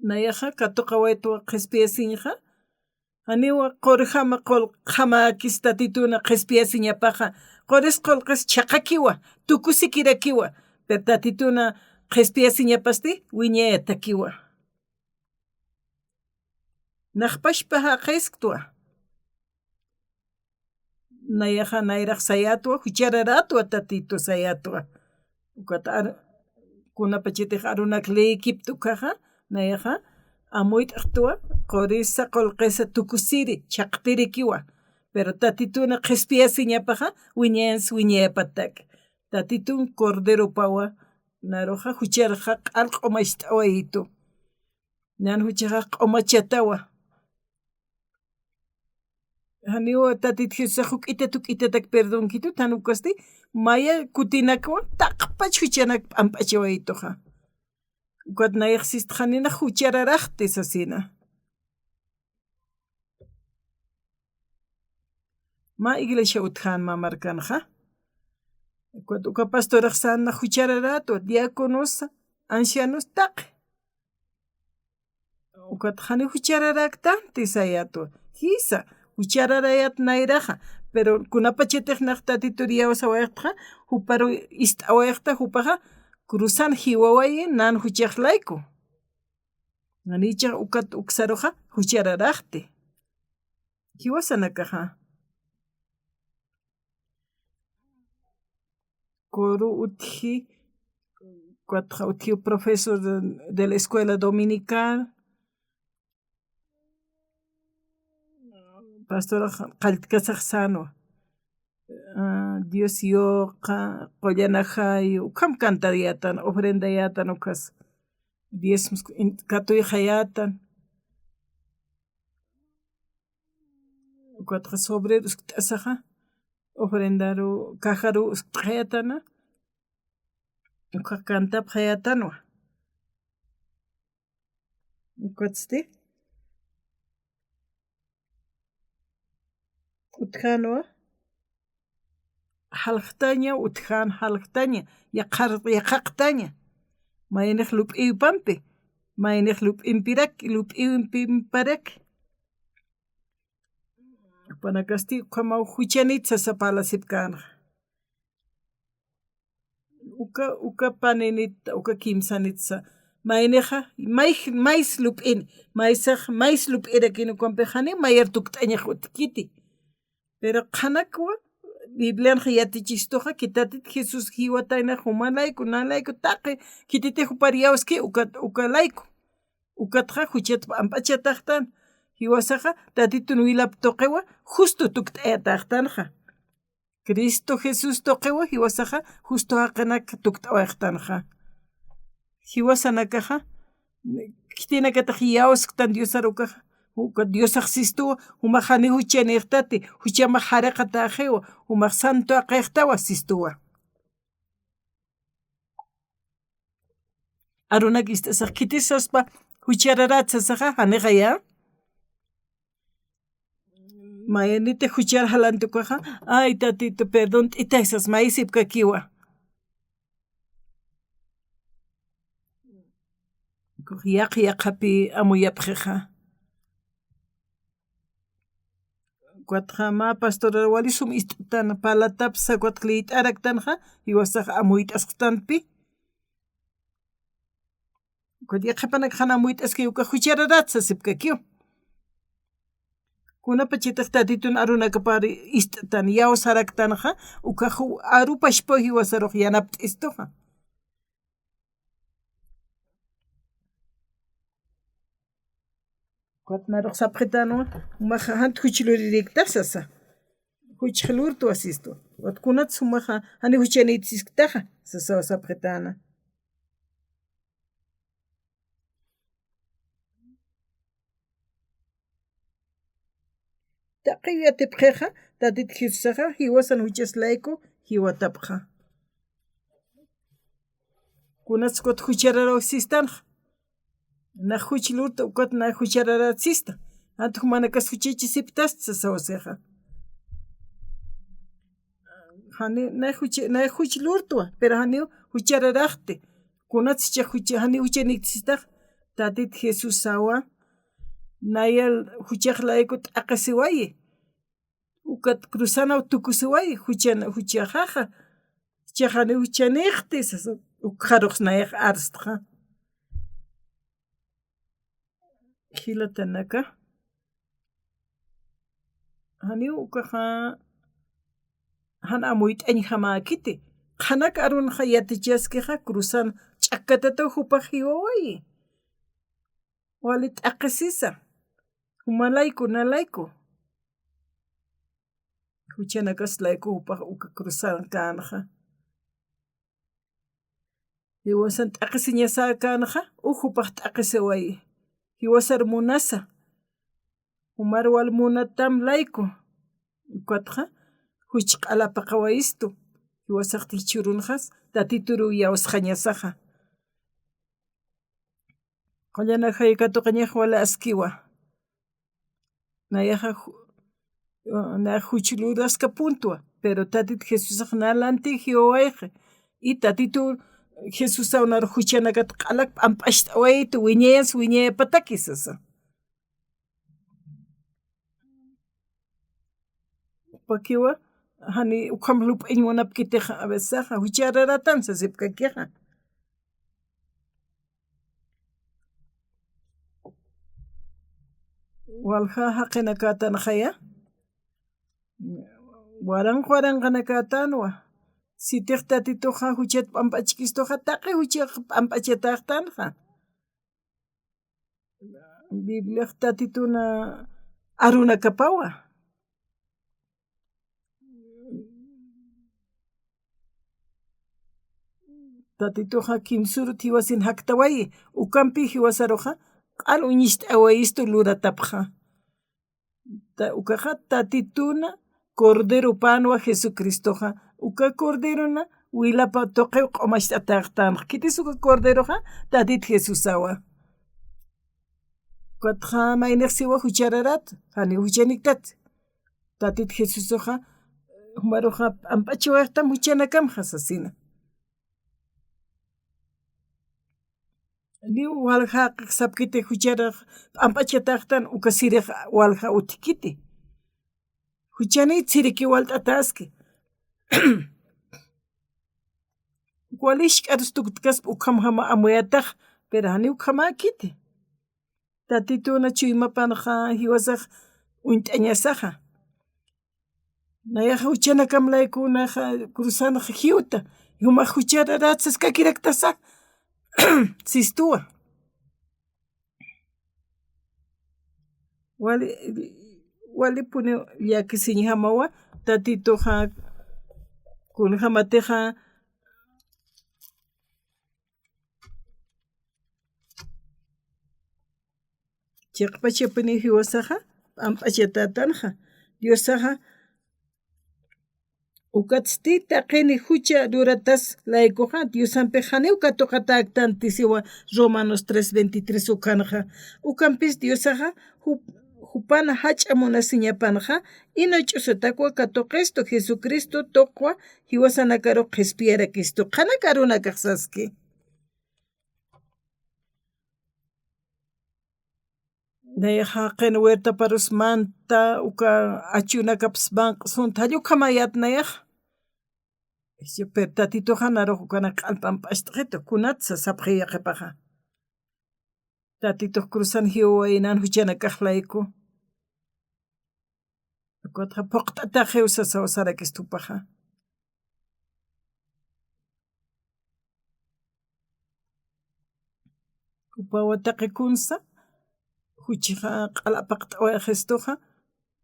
Nayaxa katuqawaytwa qhispiyasiñxa. Janiwa qurjama qullqjamäkis Tatituna qhispiyasiñapaxa. Quris qullqis chhaqakiwa, tukusikirakiwa. Pero Tatituna qhispiyasiñapasti wiñayatakiwa. Naxpaxpa jaqisktwa. Nayaxa nayrax sayätwa, juchararätwa Tatitu sayätwa. Ukat ar-, kunapachatix arunak leykipta ukaxa, nayaxa amuyt'xtwa, qurisa, qullqisa, tukusiri, chhaqtirikiwa. Pero Tatituna qhispiyasiñapaxa, wiñayans wiñayapatak. Tatitun corderopawa, naruxa jucharxa q'al q'umacht'awayitu. Nan juchaxax q'umachatawa. Janiwa Tatit Jesusax juk'ita tuk'itatak perdonkitu, jan ukasti maya kutinakwa taqpach juchanak p'amp'achawayituxa. Ukat nayax sistxaninax juchararaxti sasina. Mä iglesia utjän mä markanxa. Ukat uka pastorax sän nax juchararätwa, diáconos, ancianos taqi. Ukat janiw juchararäktanti sayätwa. Jisa, juchararayät nayraxa. Pero kunapachatix nax Tatitur iyawsawayxtxa, juparu ist'awayxta, jupaxa cruzan jiwawayi nan juchax layku. Nanichax ukat uksaruxa juchararaxti. Jiwasanakaxa. Coro utji, ukatxa utji profesor de, de la escuela dominical. Pastora qalltkasax sänwa. Ah, Dios yuqa, qullan ajayu, ukham cantarätan, ofrendayätan ukhas. Diezmos in-, katuyxayätan. Ukatxa sobrero uskt'asaxa, ofrendaru, cajaru uskt'xayätana, ukhax cantapxayätanwa. Ukatsti, Utjänwa, jalxtaña, utjän jalxtaña, yaqhar-, yaqhaqtaña. Maynix lup'iwpampi, maynix lup'impirak, lup'iwpimparaki. Jupanakasti ukhamaw juchanit sasa parlasipkänxa. Uka, uka paninit, uka kimsanitsa. Maynixa, may, mays lup'in, maysax, mays lup'irakin ukampix janiw mayar tukt'añax utjkiti. Pero qhanakwa, Biblianxa yatichistuxa, ki Tatit Jesús jiwatayna juma layku, na layku, taqi, khititix jupar iyawski, uka, uka layku. Ukatxa juchat p'amp'achataxtan. Jiwasaxa, Tatitun wilap tuqiwa, justo tukt'ayataxtanxa. Cristo Jesús tuqiwa jiwasaxa justo jaqinak tukt'awayxtanxa. Jiwasanakaxa, khitinakatix iyawsktan Diosar ukaxa, uka Diosax sistuwa, jumax janiw juchanïxtati, juchamax jariqatäxiwa, jumax santo jaqïxtawa sistuwa. Arunak ist'asax khitis saspa juchararat sasaxa, janixaya. Mayanitix juchar jalanti ukaxa, ay, Tatitu, perdont'itay sas maysipkakiwa. Ukax yaqha yaqhapi amuyapxixa. Ukatxa mä pastorar wali sum ist'tan parlatapsa, ukatxa liyt'araktanxa, jiwasax amuyt'asxtanpi. Ukat yaqhipanak jan amuyt'aski ukax juchararat sasipkakiw. Kunapachatix Tatitun arunakapar ist'tan, iyawsaraktanxa, ukax aru pachpaw jiwasarux yanapt'istuxa. Ukat narux sapxitänwa, jumax jant juch lurirïkta sasa. Juchx lurtwa sistu. Ukat kunats jumaxa jani juchanït sisktaxa, sasaw sapxitäna. Taqiw yatipxixa, Tatit Jesusaxa, jiwasan juchas layku jiwatapxa. Kunats ukat juchararaw sistanxa. Nax juch lurta, ukat nax juchararaw sista. Ant jumanakas juchachisiptasta sasaw sixa. Jani, nax juch, nax juch lurtwa, pero janiw juchararaxti. Kunats jichhax jucha, janiw juchanït sistax, Tatit Jesusawa, nayal juchax layku t'aqhisiwayi. Ukat cruzanaw tukusiwayi, juchan, juchaxaxa. Jichhax janiw juchanïxti sasa, ukxarux nayax arstxa. Jilatanaka. Janiw ukaxa jan amuyt'añjamäkiti. Qhanak arunxa yatichaskixa cruzan ch'akkatataw jupax jiwawayi. Wali t'aqhisisa. Juma layku, na layku. Juchanakas layku jupax uka cruzan känxa. Jiwasan t'aqhisiñasäkänxa, uj jupax t'aqhisiwayi. Jiwasar munasa. Jumar wal munatam layku. Ukatxa, juch q'ala apaqawayistu. Jiwasax jichhürunxas, Tatituruw iyawsxañasaxa. Qullan ajay katuqañax wali askiwa. Nayaxa ju-, nayax juch luraskapuntwa, pero Tatit Jesusax na lanti jiwawayxi. Y Tatitu Jesusaw nar juchanakat q'alak p'amp'acht'awayitu, wiñayans wiñayapataki sasa. Jupakiwa, jani ukham lup'iñ munapkitixa, a veces, juchararatan sasipkakixa. Walja jaqinakätanxaya. Waranqa waranqanakätanwa. Sitix Tatituxa juchat p'amp'achkistuxa, taqi juchax p'amp'achatäxtanxa. Bibliax Tatituna arunakapawa. Tatituxa kimsürut jiwasin jaktawayi, ukampi jiwasaruxa q'al uñicht'awayistu luratapxa. Ta-, ukaxa Tatituna Corderopänwa Jesucristoxa, uka Corderona wilapa tuqiw q'umacht'atäxtänxa. Khitis uka Corderoxa, Tatit Jesusawa. Ukatxa maynix siwa juchararat, janiw juchaniktat. Tatit Jesusaxa, jumaruxa p'amp'achiwayxtam juchanakamxa sasina. Niw walja sapkiti jucharax p'amp'achataxtan, uka sirix walja utjkiti. Juchani siriki walt'ataski. Wali jisk'arus tukt'kaspa ukhamjama amuyatax, pero jani ukhamäkiti. Tatituna chuymapanxa jiwasax uñt'añasaxa. Nayaxa juchanakam laykunaxa cruzanxa jiwta, jumax juchararat saskakiraktasa, sistuwa. Wali, walipuni llakisiñjamawa, Tatituxa kunjamatixa chiqpachapuni jiwasaxa p'amp'achatätanxa. Diosaxa ukatsti taqini jucha luratas laykuxa, Diosampix janiw katuqatäktanti siwa Romanos tres veintitrés ukanxa. Ukampis Diosaxa jup-, jupan jach'a munasiñapanxa, ina ch'usatakwa katuqistu Jesucristo tuqwa jiwasanakaru qhispiyarakistu. Qhanaka arunakax saski. Nayaxa jaqin huertaparus manta, uka achunakapis manq'sunta, jall ukhamayät nayaxa. Pero Tatituxa narux ukanak q'al p'amp'acht'xitu, kunatsa sapxiw yaqhipaxa. Tatitux cruzan jiwawaynan juchanakax layku. Ukatxa phuqt'ataxiw sasaw sarakistu jupaxa. Jupawa taqi kunsa, juchixa q'al apaqt'awayxistuxa,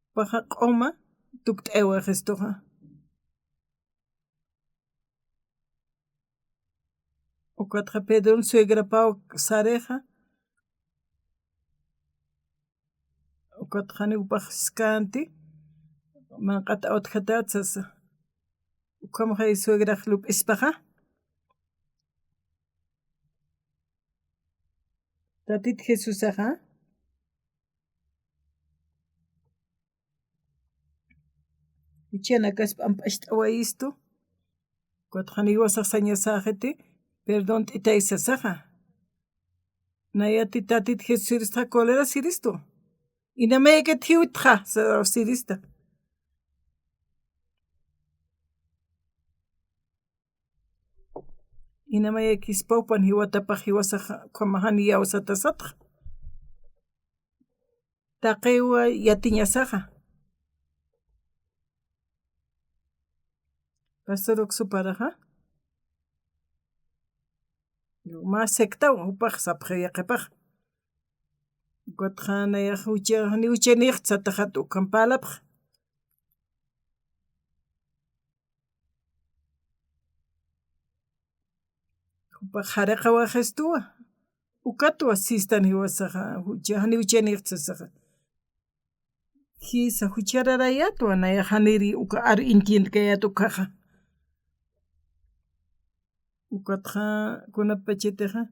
jupaxa q'uma tukt'aywayxistuxa. Ukatxa Pedron suegrapaw sarixa, ukatxa janiw jupax siskanti, manq'at awtjatat sasa. Ukhamxay suegrax lup'ispaxa. Tatit Jesusaxa juchanakas p'amp'acht'awayistu. Ukatxa janiw jiwasax sañasäxiti, perdont'itay sasaxa. Nayati Tatit Jesucristoxa cólera siristu. Inamayakit jiwtxa, sa-, sirista. Inamayakispa jupan jiwatapax jiwasaxa, ukhamax jani iyawsatasatxa. Taqiwa yatiñasaxa. Pastor Oxo Paraxa. Mä sectaw, jupax sapxiw yaqhipax. Ukatxa nayax jucha, jani juchanïxta sataxat ukham parlapxa. Jupax jariqawayxistuwa. Ukatwa sistan jiwasaxa, jucha, jani juchanïxta sasaxa. Jisa, juchararayätwa, nayax janiri uka aru entiendkayät ukkhaxa. Ukatxa kunapachatixa.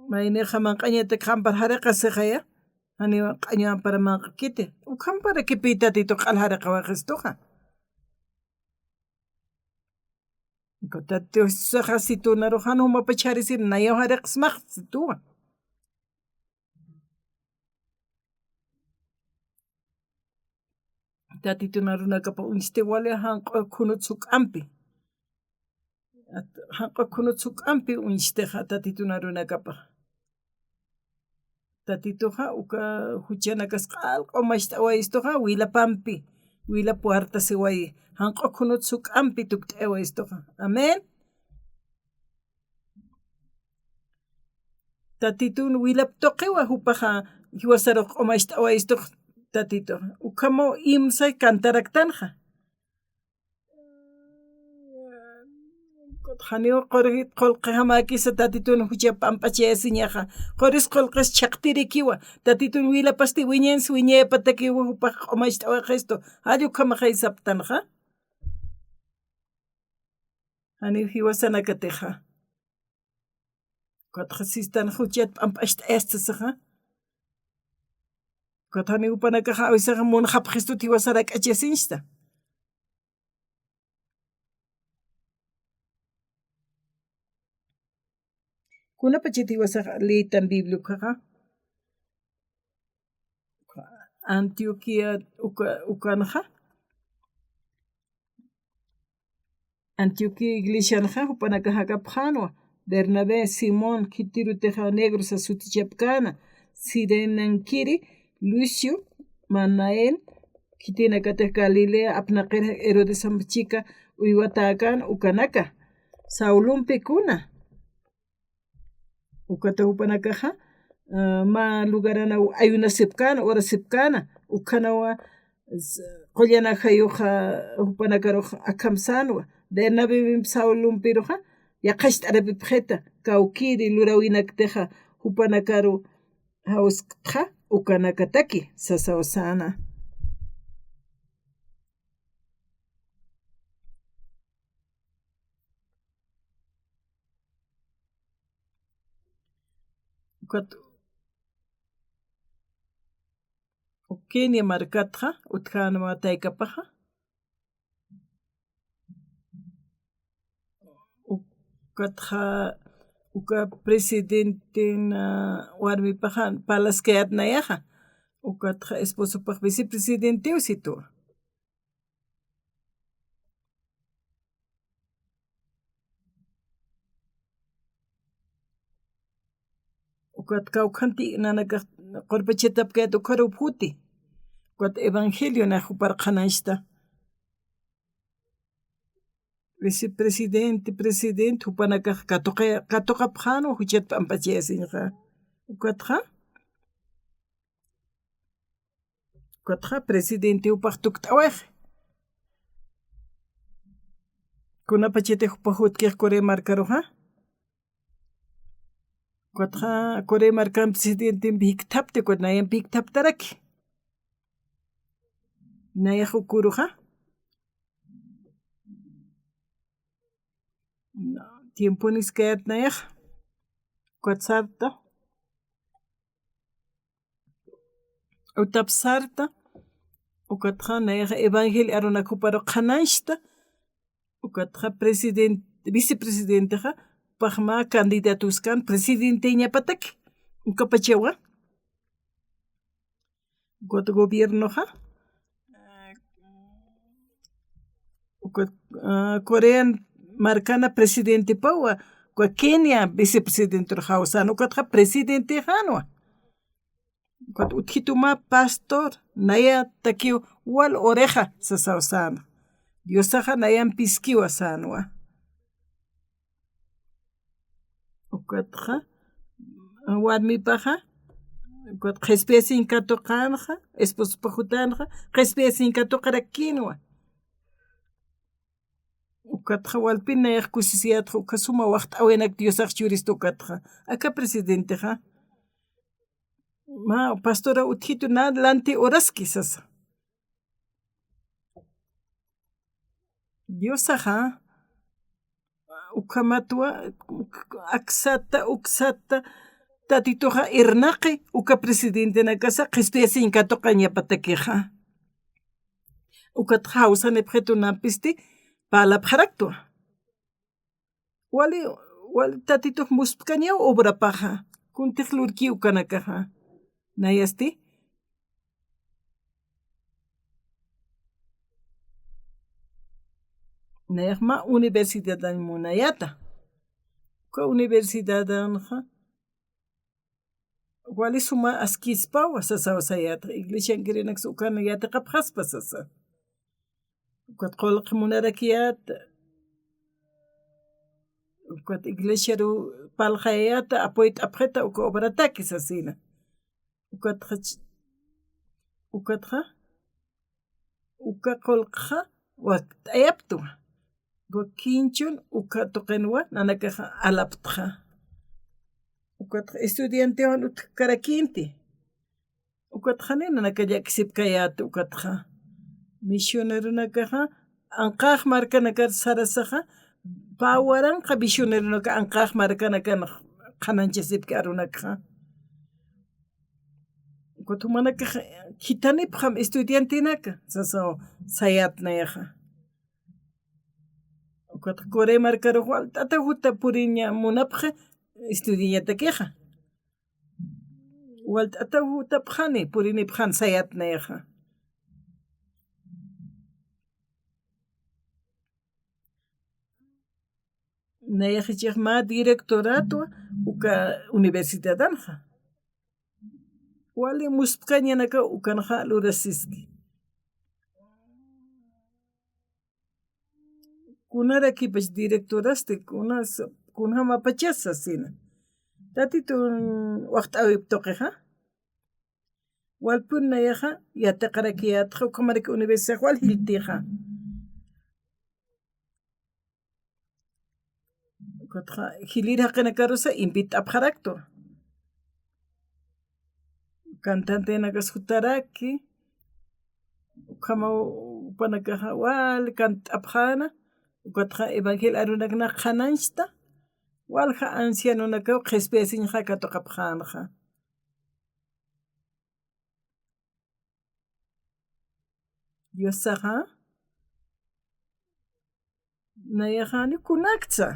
Maynixa manq'añatak jampar jariqasixaya, janiw q'añu jampar manq'kiti. Ukhamparakipi Tatitux q'al jariqawayxistuxa. Tatitusaxa situ narux jan jumapach jarisir, nayaw jariqsmax situwa. Tatitun arunakapa uñsti wali janq'u khunut suk'ampi. Janq'u khunut suk'ampi uñstixa Tatitun arunakapa. Tatituxa uka juchanakas q'al q'umacht'awayistuxa wilapampi, wila puertasiwayi, janq'u khunut suk'ampi tukt'awayistuxa. Amén. Tatitun wilap tuqiwa jupaxa jiwasarux q'umacht'awayistux Tatitux. Ukhamaw imsa cantaraktanxa. Janiw qurjit qullqijamäkisa Tatitun jucha p'amp'achayasiñaxa. Quris qullqis chhaqtirikiwa. Tatitun wilapasti wiñansi wiñayapatakiwa jupax q'umacht'awayxistu. Jall ukhamaxay saptanxa. Janiw jiwasanakatixa. Ukatxa sistan juchat p'amp'acht'ayasta sasaxa. Ukat jani jupanakaxa awisaxa munxapxistut jiwasarak'achasiñsta. Kunapachat jiwasax liytan Biblia ukaxa, Antioquía uka, ukanxa, Antioquía iglesianxa jupanakax jakapxänwa, Bernabé, Simón, khitirutixa Negro sas sutichapkäna, Cirenankiri, Lucio, Manaén, khitinakatix Galilea apnaqir Herodesamp chika uywatäkän ukanaka, Saulumpi kuna. Ukata jupanakaxa, ah, mä lugaranaw ayunasipkäna, orasipkäna, ukhanawa, s-, qullan ajayuxa jupanakarux akham sänwa. Bernabéwimp Saulumpiruxa, yaqhacht'arapipxita, kawkïri luräwinaktixa jupanakaru jawsktxa, ukanakataki, sasaw säna. Ukat, Kenia markatxa, utjänwa taykapaxa. Ukatxa, uka presidentin, ah, warmipaxa, parlaskayät nayaxa. Ukatxa esposopax vicepresidentiw situ. Ukat kawkhanti nanakax qurpachatapkayät ukharuw phuti. Ukat evangelio nax jupar qhanañchta. Vicepresidente, presidente, jupanakax katuqa-, katuqapxänwa juchat p'ampachayasiñxa. Ukatxa, ukatxa presidente jupax tukt'awayxi. Kunapachatix jupax jutkix Corea markaruxa. Ukatxa Corea markan presidentempi jikthapti, ukat nayampi jikthaptaraki. Nayax ukuruxa. Tiemponis kayät nayax. Ukat sarta. Utap sarta. Ukatxa nayax evangelio arunak juparu qhanañchta. Ukatxa president-, vicepresidentexa, jupax mä candidatos kan presidenteñapataki. Ukapachawa. Ukat gobiernoxa, ukat, ah, Corea markana presidentepawa, ukat Kenia vicepresidenterux jawsän, ukatxa presidentexänwa. Ukat utjitu mä pastor, nayatakiw wal oreja sasaw sän. Diosaxa nayampiskiwa sänwa. Ukatxa, warmipaxa, ukat qhispiyasiñ katuqänxa, esposopax jutänxa, qhispiyasiñ katuqarakïnwa. Ukatxa walpin nayax kusisiyätxa, uka suma waxt'äwinak Diosax churista ukatxa. Aka presidentexa. Mä pastora utjitu na lanti uraski sasa. Diosaxa, ukhamatwa, aksata, uksata, Tatituxa irnaqi, uka presidentenakasa qhispiyasiñ katuqañapatakixa. Ukatxa jawsanipxitu nampisti parlapxaraktwa. Wali, wali Tatitux muspkañaw obrapaxa, kuntix lurki ukanakaxa. Nayasti, nayax mä universidadañ munayäta. Uka universidadanxa, wali suma askispawa sasaw sayäta, iglesiankirinaksa ukan yatiqapxaspa sasa. Ukat qullqi munarakiyäta, ukat iglesiaru parlxayayäta, apoyt'apxita uka obrataki sasina. Ukatxa ch-, ukatxa, uka qullqxa wakt'ayaptwa. Wakinchun uka tuqinwa nanakaxa alaptxa. Ukatxa estudiantewan utjkarakïnti. Ukatxani nanaka llakisipkayäti ukatxa. Misioneronakaxa anqax markanakar sarasaxa, pä waranqa misioneronaka anqax markanakan qhanañchasipki arunakxa. Ukat jumanakax khithanipxam estudiantenaka, sasaw sayät nayaxa. Ukat Corea markarux walt'ata juta puriña munapxi estudiañatakixa. Walt'ata jutapxani, purinipxan sayät nayaxa. Nayax jichhax mä directoratwa uka universidadanxa. Wali muspkañanakaw ukanxa lurasiski. Kunarakipach directorasti, kunas, kunjamapachas sasina. Tatitun waxt'äwip tuqixa. Walpun nayaxa yatiqarakiyätxa, ukhamaraki universidad wal jiltixa. Ukatxa jilïr jaqinakarusa invit'apxaraktu. Cantantenakas jutaraki, ukhamaw jupanakaxa wal cant'apxäna, ukatxa evangelio arunakna qhanañchta, walja ancianonakaw qhispiyasiñxa katuqapxänxa. Diosaxa, nayaxa jani kunaksa.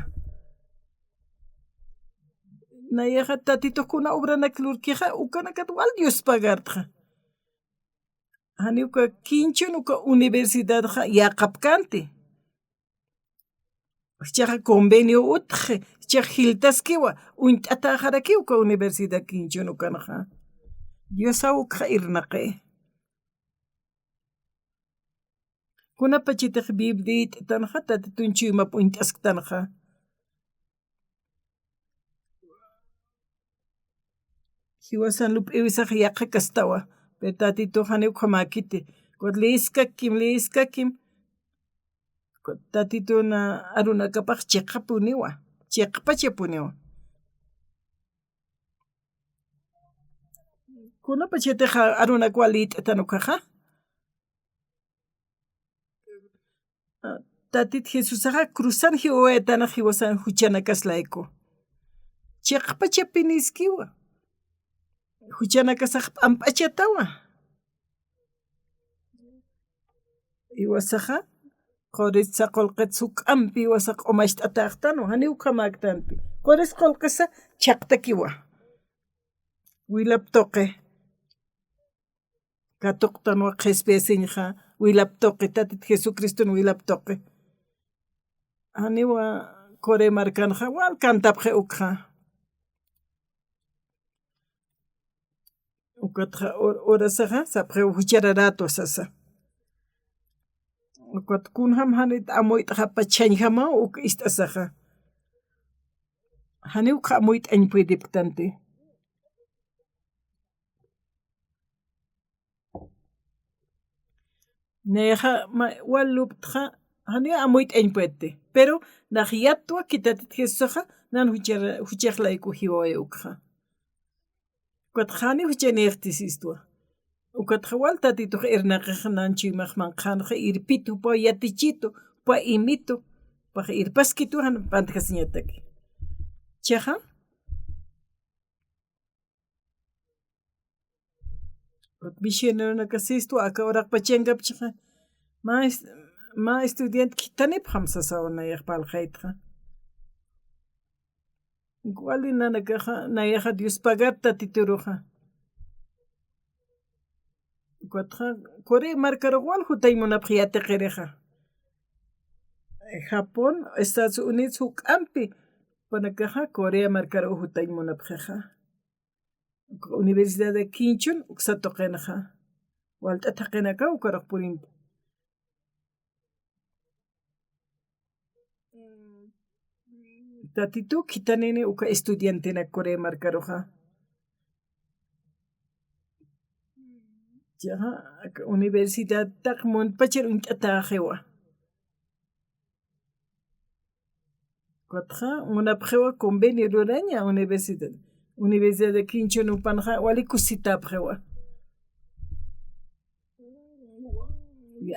Nayaxa Tatitux kuna obranak lurkixa, ukanakat wal Dios pagartxa. Jani uka kinchhun uka universidadxa yäqapkänti. Jichhaxa convenio utji, jichhax jiltaskiwa, uñt'atäxarakiw uka universidad kinchhun ukanxa. Diosaw ukxa irnaqi. Kunapachatix Biblia yït'tanxa, Tatitun chuymap uñt'asktanxa. Jiwasan lup'iwisax yaqhakastawa, pero Tatitux janiw ukhamäkiti. Ukat leeskakim, leeskakim. Ukat Tatitun arunakapax chiqapuniwa, chiqpachapuniwa. Kunapachatix arunakwa lït'tan ukaxa. Tatit Jesusaxa cruzan jiwawayatanax jiwasan juchanakas layku. Chiqpachapiniskiwa. Juchanakasax p'amp'achatawa. Jiwasaxa, quritsa qullqits juk'ampi jiwasax q'umacht'atäxtanwa, janiw ukhamäktanti. Quris qullqisa chhaqtakiwa. Wilap tuqi. Katuqtanwa qhispiyasiñxa, wilap tuqi, Tatit Jesucriston wilap tuqi. Janiwa Corea markanxa, wal cantapxi ukxa. Ukatxa hor-, horasaxa, sapxiw juchararätwa sasa. Ukat kunjam janit amuyt'xapachhañjamaw uk ist'asaxa. Janiw ukxa amuyt'añ puedipktanti. Nayaxa ma-, wal luptxa, janiw amuyt'añ puedti. Pero nax yattwa ki Tatit Jesusaxa, nan juchar-, juchax layku jiwaway ukxa. Ukatxa janiw juchanïxti sistwa. Ukatxa wal Tatitux irnaqix nan chuymax manqhanxa irpitu, jupaw yatichitu, jupaw imitu, jupax irpaskitu jan pantjasiñataki. Chaxa, misioneronakas sistwa, aka uraqpachankapchaxa, mä es-, mä estudiante khithanipxam sasaw nayax parlxaytxa. Wali nanakaxa, nayaxa Dios pagat Tatituruxa. Ukatxa, Corea markarux wal jutañ munapxi yatiqirixa. Japón, Estados Unidos juk'ampi, jupanakaxa Corea markarux jutañ munapxixa. Uka universidad de Kinchun, uksa tuqinxa. Walt'at jaqinakaw ukarux purinti. Tatitu khithanini uka estudiantenak Corea markaruxa. Chaxa, aka universidad taq muntpachar uñt'atäxiwa. Ukatxa, munapxiwa convenio luraña universidad. Universidad de Kinchun jupanxa, wali kusitäpxiwa.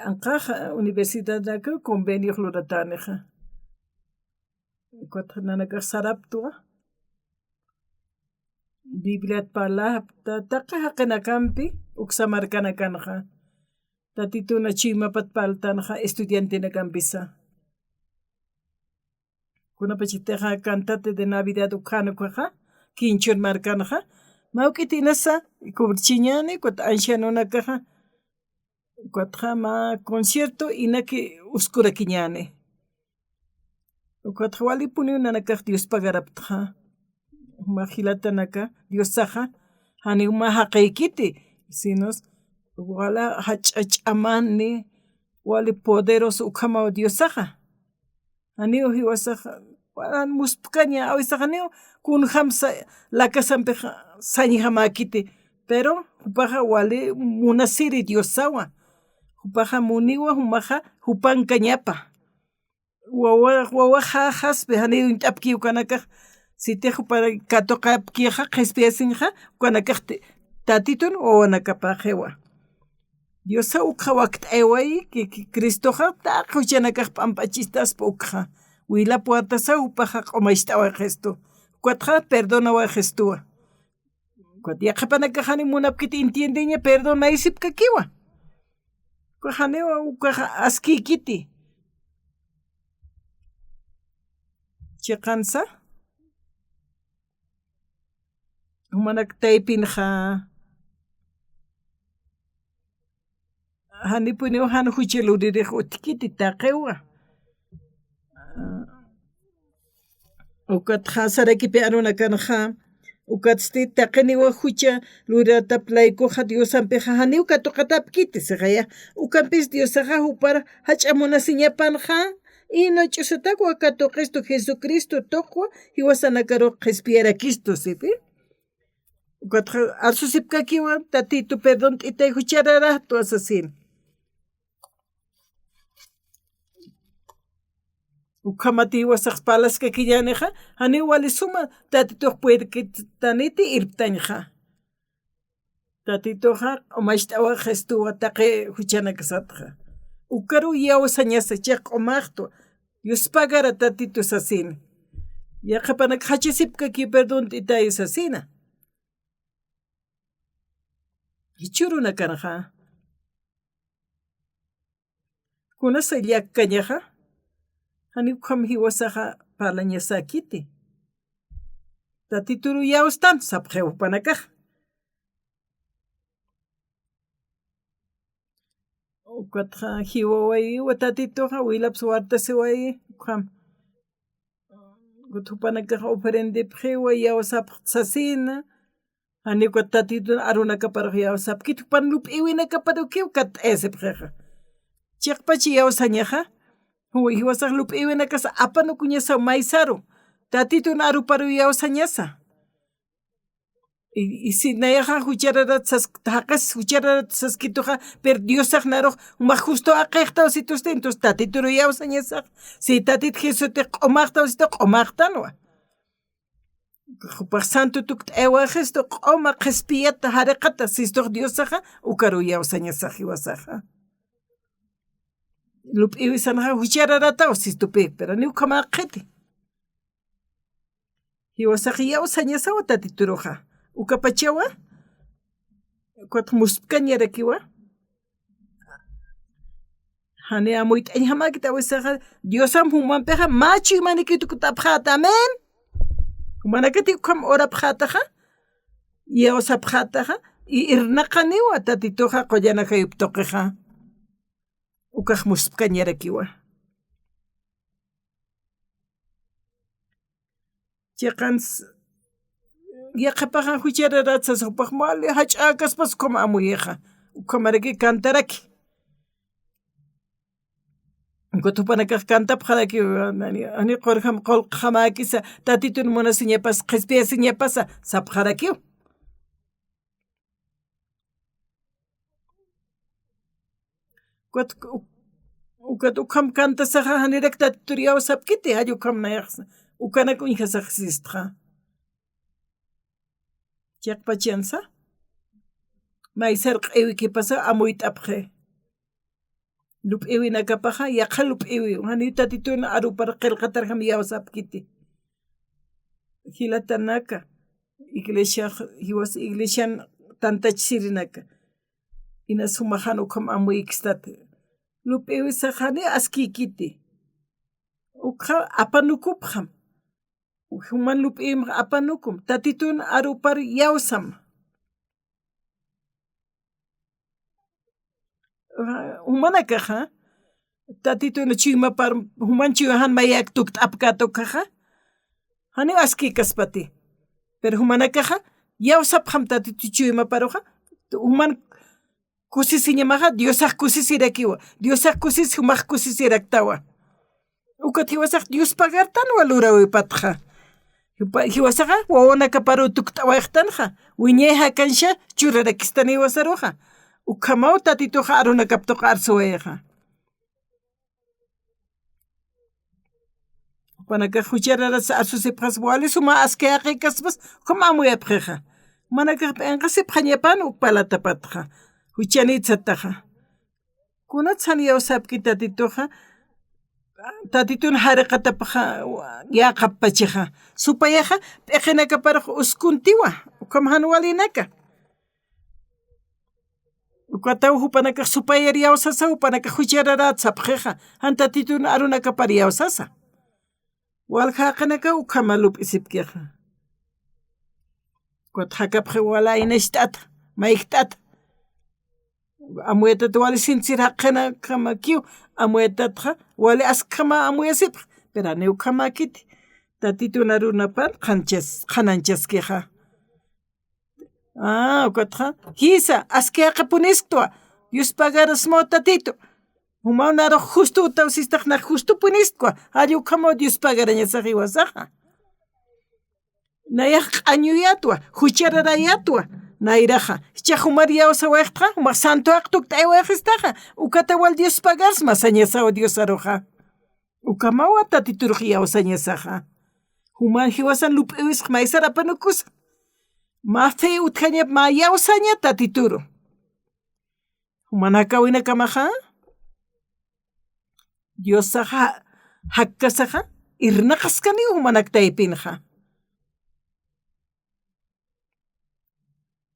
Anqax universidadnak conveniox luratänixa. Ukatxa nanakax saraptwa. Bibliat parlapta, taqi jaqinakampi, uksa markanakanxa. Tatituna chuymapat parltanxa estudiantenakampisa. Kunapachatixa cantante de Navidad ukhan ukhaxa, Kinchhun markanxa, mä juk'it inasa, cubrichiñäni, ukat ancianonakaxa, ukatxa mä concierto inaki uskurakiñäni. Ukatxa walipuniw nanakax Dios pagaraptxa. Juma jilatanaka Diosaxa, janiw mä jaqïkiti, sinos wala jach'a ch'amani, wali poderoso ukhamaw Diosaxa. Janiw jiwasaxa, wala muspkaña, awisax janiw kunjamsa, lakasampix sañjamäkiti, pero jupaxa wali munasiri Diosawa. Jupaxa muniwa, jumaxa jupankañapa. Wawa, wawaxa jaspi, janiw uñt'apki ukanakax, sitix jupa katuqapkixa, qhispiyasiñxa, ukanakax ti-, Tatitun wawanakapaxiwa. Diosa ukxa wakt'ayawayi, que, que Cristoxa taqi juchanakax p'amp'achistaspa ukxa. Wila puertasaw jupaxa q'umacht'awayistu. Ukatxa perdonawayistuwa. Ukat yaqhipanakax jani munapkiti entiendeña, perdonayasipkakiwa. Ukax janiwa ukax askïkiti. Chiqansa. Jumanak taypinxa. Janipuniw jan jucha luririx utjkiti taqiwa. Ukatxa sarakipi arunakanxa, ukatsti taqiniwa jucha luriratap laykuxa Diosampixa janiw katuqatapkiti, siqaya. Ukampis Diosaxa jupar jach'a munasiñapanxa, ino ch'usatakwa katuqistu Jesucristo tuqwa, jiwasanakarux qhispiyarakistu, sipi. Ukatxa arsusipkakiwa, Tatitu, perdont'itay, juchararatu sasin. Ukhamati jiwasax parlaskakiñänixa, janiw wali suma Tatitux puedkitaniti irptañxa. Tatituxa q'umacht'awayistuwa taqi juchanakasatxa. Ukaruw iyawsañasa chiqa q'umaxtwa, Dios pagara Tatitu sasina. Yaqhipanak jach'asipkakiw perdont'itay sasina. Jichhürunakanxa. Kunasa llakkañaxa, janiw ukham jiwasaxa parlañasäkiti. Tatituru iyawstan, sapxiw jupanakax. Ukatxa jiwawayiwa Tatituxa, wilapsa wartasiwayi, ukham. Ukat jupanakax ofrendipxiwa, iyawsapxta sasina. Janiw ukat Tatitun arunakaparux iyawsapkiti, jupan lup'iwinakaparukiw katt'ayasipxixa. Chiqpach iyawsañaxa, ju-, jiwasax lup'iwinakas apanukuñasaw maysaru, Tatitun aruparuw iyawsañasa. Y, y si nayaxa juchararat sas-, jaqis juchararat saskituxa, pero Diosax narux, jumax justo jaqixtaw situsti, entonces Tatituru iyawsañasax. Si Tatit Jesustix q'umaxtaw situ, q'umaxtanwa. Jupax santo tukt'ayawayistu, q'uma qhispiyata, jariqata sistux Diosaxa, ukaruw iyawsañasax jiwasaxa. Lup'iwisanxa juchararataw sistupï, pero niw ukham jaqiti. Jiwasax iyawsañasawa Tatituruxa. Ukapachawa, ukat muspkañarakiwa. Jani amuyt'añjamäkiti awisaxa, Diosamp jumampixa, mä chuymanikiw tukt'apxäta, amén. Jumanakati ukham orapxätaxa, iyawsapxätaxa, y irnaqaniwa Tatituxa qullan ajayup tuqixa. Ukax muspkañarakiwa. Chiqans, yaqhipaxa juchararat sasa, jupax wali jach'äkaspas ukham amuyixa. Ukhamaraki cantaraki. Ukat jupanakax cantapxarakiw, jani, jani qurjam qullqjamäkisa, Tatitun munasiñapas, qhispiyasiñapasa, sapxarakiw. Ukat, u-, ukat ukham cantasaxa janirak Tatitur iyawsapkiti, jall ukham nayaxsa. Ukanak uñjasax sistxa. Chiqpachansa. Maysar q'iwikipasa amuyt'apxi. Lup'iwinakapaxa, yaqha lup'iwi. Janiw Tatitun arupar qillqatarjam iyawsapkiti. Jilatanaka. Iglesiax, jiwas iglesian tantachasirinaka. Inas jumax jan ukham amuyikistati. Lup'iwisax janiw askïkiti. Ukxa apanukupxam. Juman lup'ïwimx apanukum. Tatitun arupar iyawsam. Jumanakaxa, Tatitun chuymapar, juman chuyma jan mayak tukt'apkät ukhaxa, janiw askïkaspati. Pero jumanakaxa, iyawsapxam Tatitun chuymaparuxa, juman kusisiñamaxa, Diosax kusisirakiwa. Diosax kusis, jumax kusisiraktawa. Ukat jiwasax Dios pagartanwa luräwipatxa. Jiwa-, jiwasaxa wawanakaparu tukt'awayxtanxa. Wiñay jakansa churarakistani jiwasaruxa. Ukhamaw Tatituxa arunakap tuqi arsuwayaxa. Jupanakax juchararatsa arsusipxas wali suma aski jaqïkaspas, ukham amuyapxixa. Jumanakax p'inqasipxañapan uk parlatapatxa. Juchanïtsataxa. Kunats jan iyawsapki Tatituxa, Tatitun jariqatapxa yäqap pachaxa. Supayaxa, p'iqinakaparux uskuntiwa, ukham jan walinaka. Ukataw jupanakax supayar iyawsasa, jupanakax juchararät sapxixa, jan Tatitun arunakapar iyawsasa. Walja jaqinakaw ukhama lup'isipkixa. Ukat jakapxi wali aynacht'ata, mayjt'ata. Amuyatat wali sintsir jaqinakamakiw, amuyatatxa wali askhama amuyasipx, pero janiw ukhamäkiti. Tatitun arunapar qhanchas-, qhanañchaskixa. Ah, ukatxa, jisa, aski jaqipunisktwa, Dios pagarasmaw Tatitu. Jumaw narux justo utawsistax nax justopunisktwa, jall ukhamaw Dios pagarañasax jiwasaxa. Nayax q'añuyätwa, juchararayätwa, nayraxa. Jichhax jumar iyawsawayxtxa, jumax santo jaqi tukt'ayawayistaxa, ukata wal Dios pagarsma sañasaw Diosaruxa. Ukhamawa Tatiturux iyawsañasaxa. Juma jiwasan lup'iwisxa maysar apanukusa. Mä fe utjañap mä iyawsaña Tatituru. Jumanakawinakamaxa. Diosaxa jakkasaxa irnaqaskaniw jumanak taypinxa.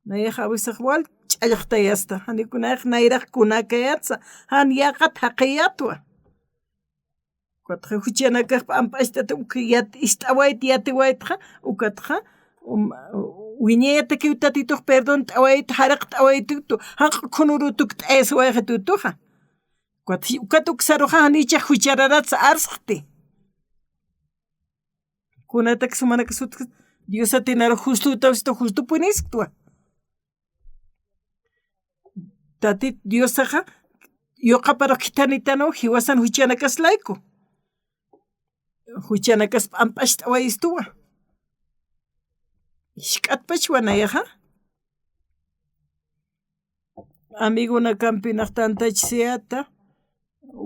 Nayax awisax wal ch'allxtayasta, janiw kunayx nayrax kunakayatsa, jan yäqat jaqiyätwa. Ukatxa juchanakax p'amp'acht'ata uk yat-, ist'awayt yatiwaytxa, ukatxa, um, wiñayatakiw Tatitux perdont'awayt, jariqt'awaytitu, janq'u khunuru tukt'ayasiwayxitutuxa. Ukat, ukat uksaruxa janicha juchararatsa arsxti. Kunatak sumanakas utjkit, Diosati naru justo utawsitu justopunisktwa. Tatit Diosaxa, yuqaparux khithanitanaw jiwasan juchanakas layku. Juchanakas p'amp'acht'awayistuwa. Jisk'atpachwa nayaxa. Amigonakampi nax tantachasiyäta,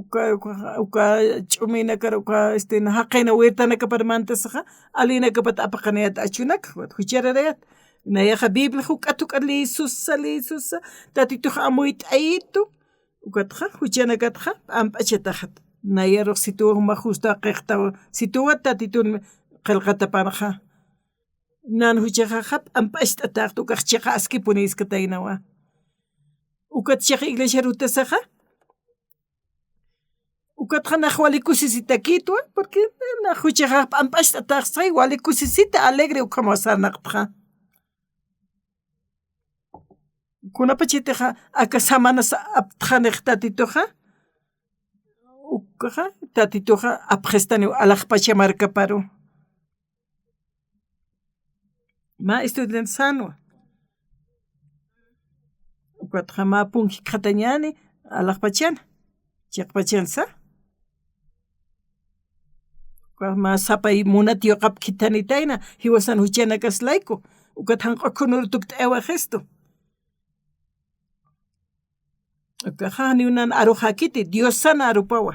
uka, uka, uka ch'uminakar, uka, este, na jaqina wirtanakapar mantasaxa, alinakapat apaqanayäta achunaka, juchararayäta. Nayaxa Biblia juk'at juk'at liyisusa, liyisusa, Tatitux amuyt'ayitu, ukatxa, juchanakatxa, p'amp'achataxat. Nayarux situwa juma justo jaqixtawa, situwa Tatitun qillqatapanxa. Nan juchaxaxa p'amp'acht'ataxta, ukax chiqa askipunïskataynawa. Ukat chiqa iglesiar jutasaxa, ukatxa nax wali kusisitakïtwa, porque nax juchaxax p'amp'acht'ataxsay, wali kusisita, alegre ukhamaw sarnaqtxa. Kunapachatixa aka samanas aptxanix Tatituxa, ukxa Tatituxa apxistaniw alaxpacha markaparu. Mä estudiante sänwa. Ukatxa mä punki khatañäni alaxpachana, chiqpachansa. Ukat mä sapay munat yuqap khithanitayna, jiwasan juchanakas layku, ukat janq'u khunuru tukt'ayawayistu. Ukaxa janiw nan aruxäkiti, Diosan arupawa.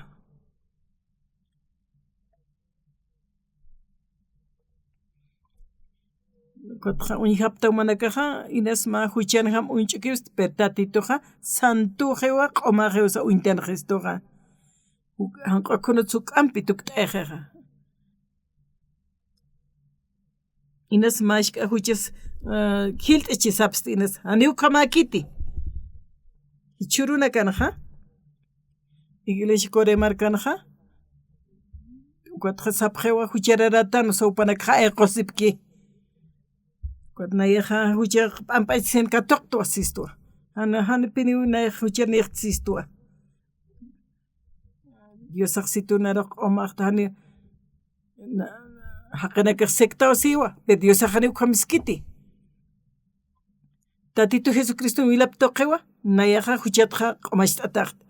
Ukatxa uñjapta jumanakaxa, inas mä juchanjam uñch'ukiwsti, pero Tatituxa santuxiwa, q'umaxiwsa uñtanxistuxa. Uk, janq'u khunutsa juk'ampi tukt'ayaxixa. Inas mask'a juchas, ah, jilt'achi sapsti inas. Janiw ukhamäkiti. Jichhürunakanxa. Iglesia Corea markanxa. Ukatxa sapxiwa juchararätan, o sea, jupanakxa ayqusipki. Ukat nayaxa jucha p'amp'achisin katuqtwa sistwa. Jan, janipiniw nayax juchanïxti sistwa. Diosax situnarux q'umaxta jani, na, jaqinakax sectaw siwa, pero Diosax janiw ukham iskiti. Tatitu Jesucriston wilap tuqiwa, nayaxa juchatxa q'umacht'ataxta.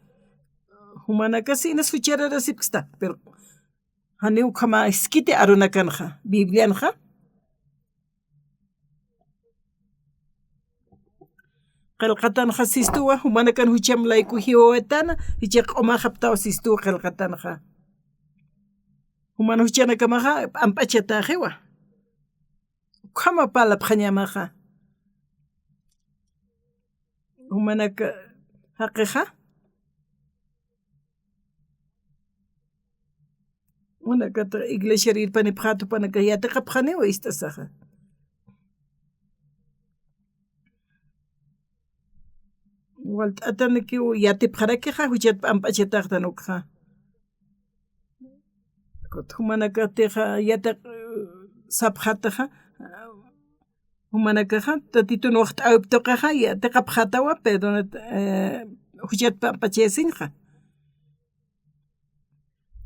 Jumanakasi inas juchararasipksta, pero janiw ukhama iskiti arunakanxa, Biblianxa. Qillqatanxa sistuwa, jumanakan jucham layku jiwawaytana, jichhax q'umaxaptaw sistuwa qillqatanxa. Juman juchanakamaxa p'amp'achatäxiwa. Ukhama parlapxañamaxa. Jumanaka jaqixa. Jumanakata iglesiar irpanipxäta jupanaka yatiqapxaniwa ist'asaxa. Walt'atanikiw yatipxarakixa, juchat p'amp'achataxtan ukxa. Kut jumanakatixa yatiq, sapxataxa, jumanakaxa, Tatitun waxt'äwip tuqixa, yatiqapxatawa, perdona, eh, juchat p'amp'achayasiñxa.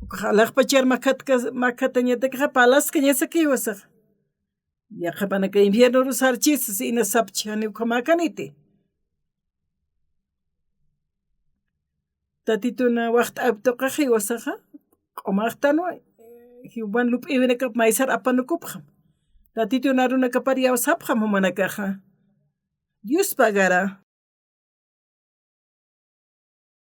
Ukxa alaxpachar makhatka-, makhatañatakixa, parlaskañasakiwa saxa. Yaqhipanaka infiernoru sarchisa, sasa inas sapchi, janiw ukhamäkaniti. Tatitun waxt'äwip tuqix jiwasaxa, q'umaxtanwa, jiwan lup'iwinakap maysar apanukupxam. Tatitun arunakapar iyawsapxam jumanakaxa. Dios pagara.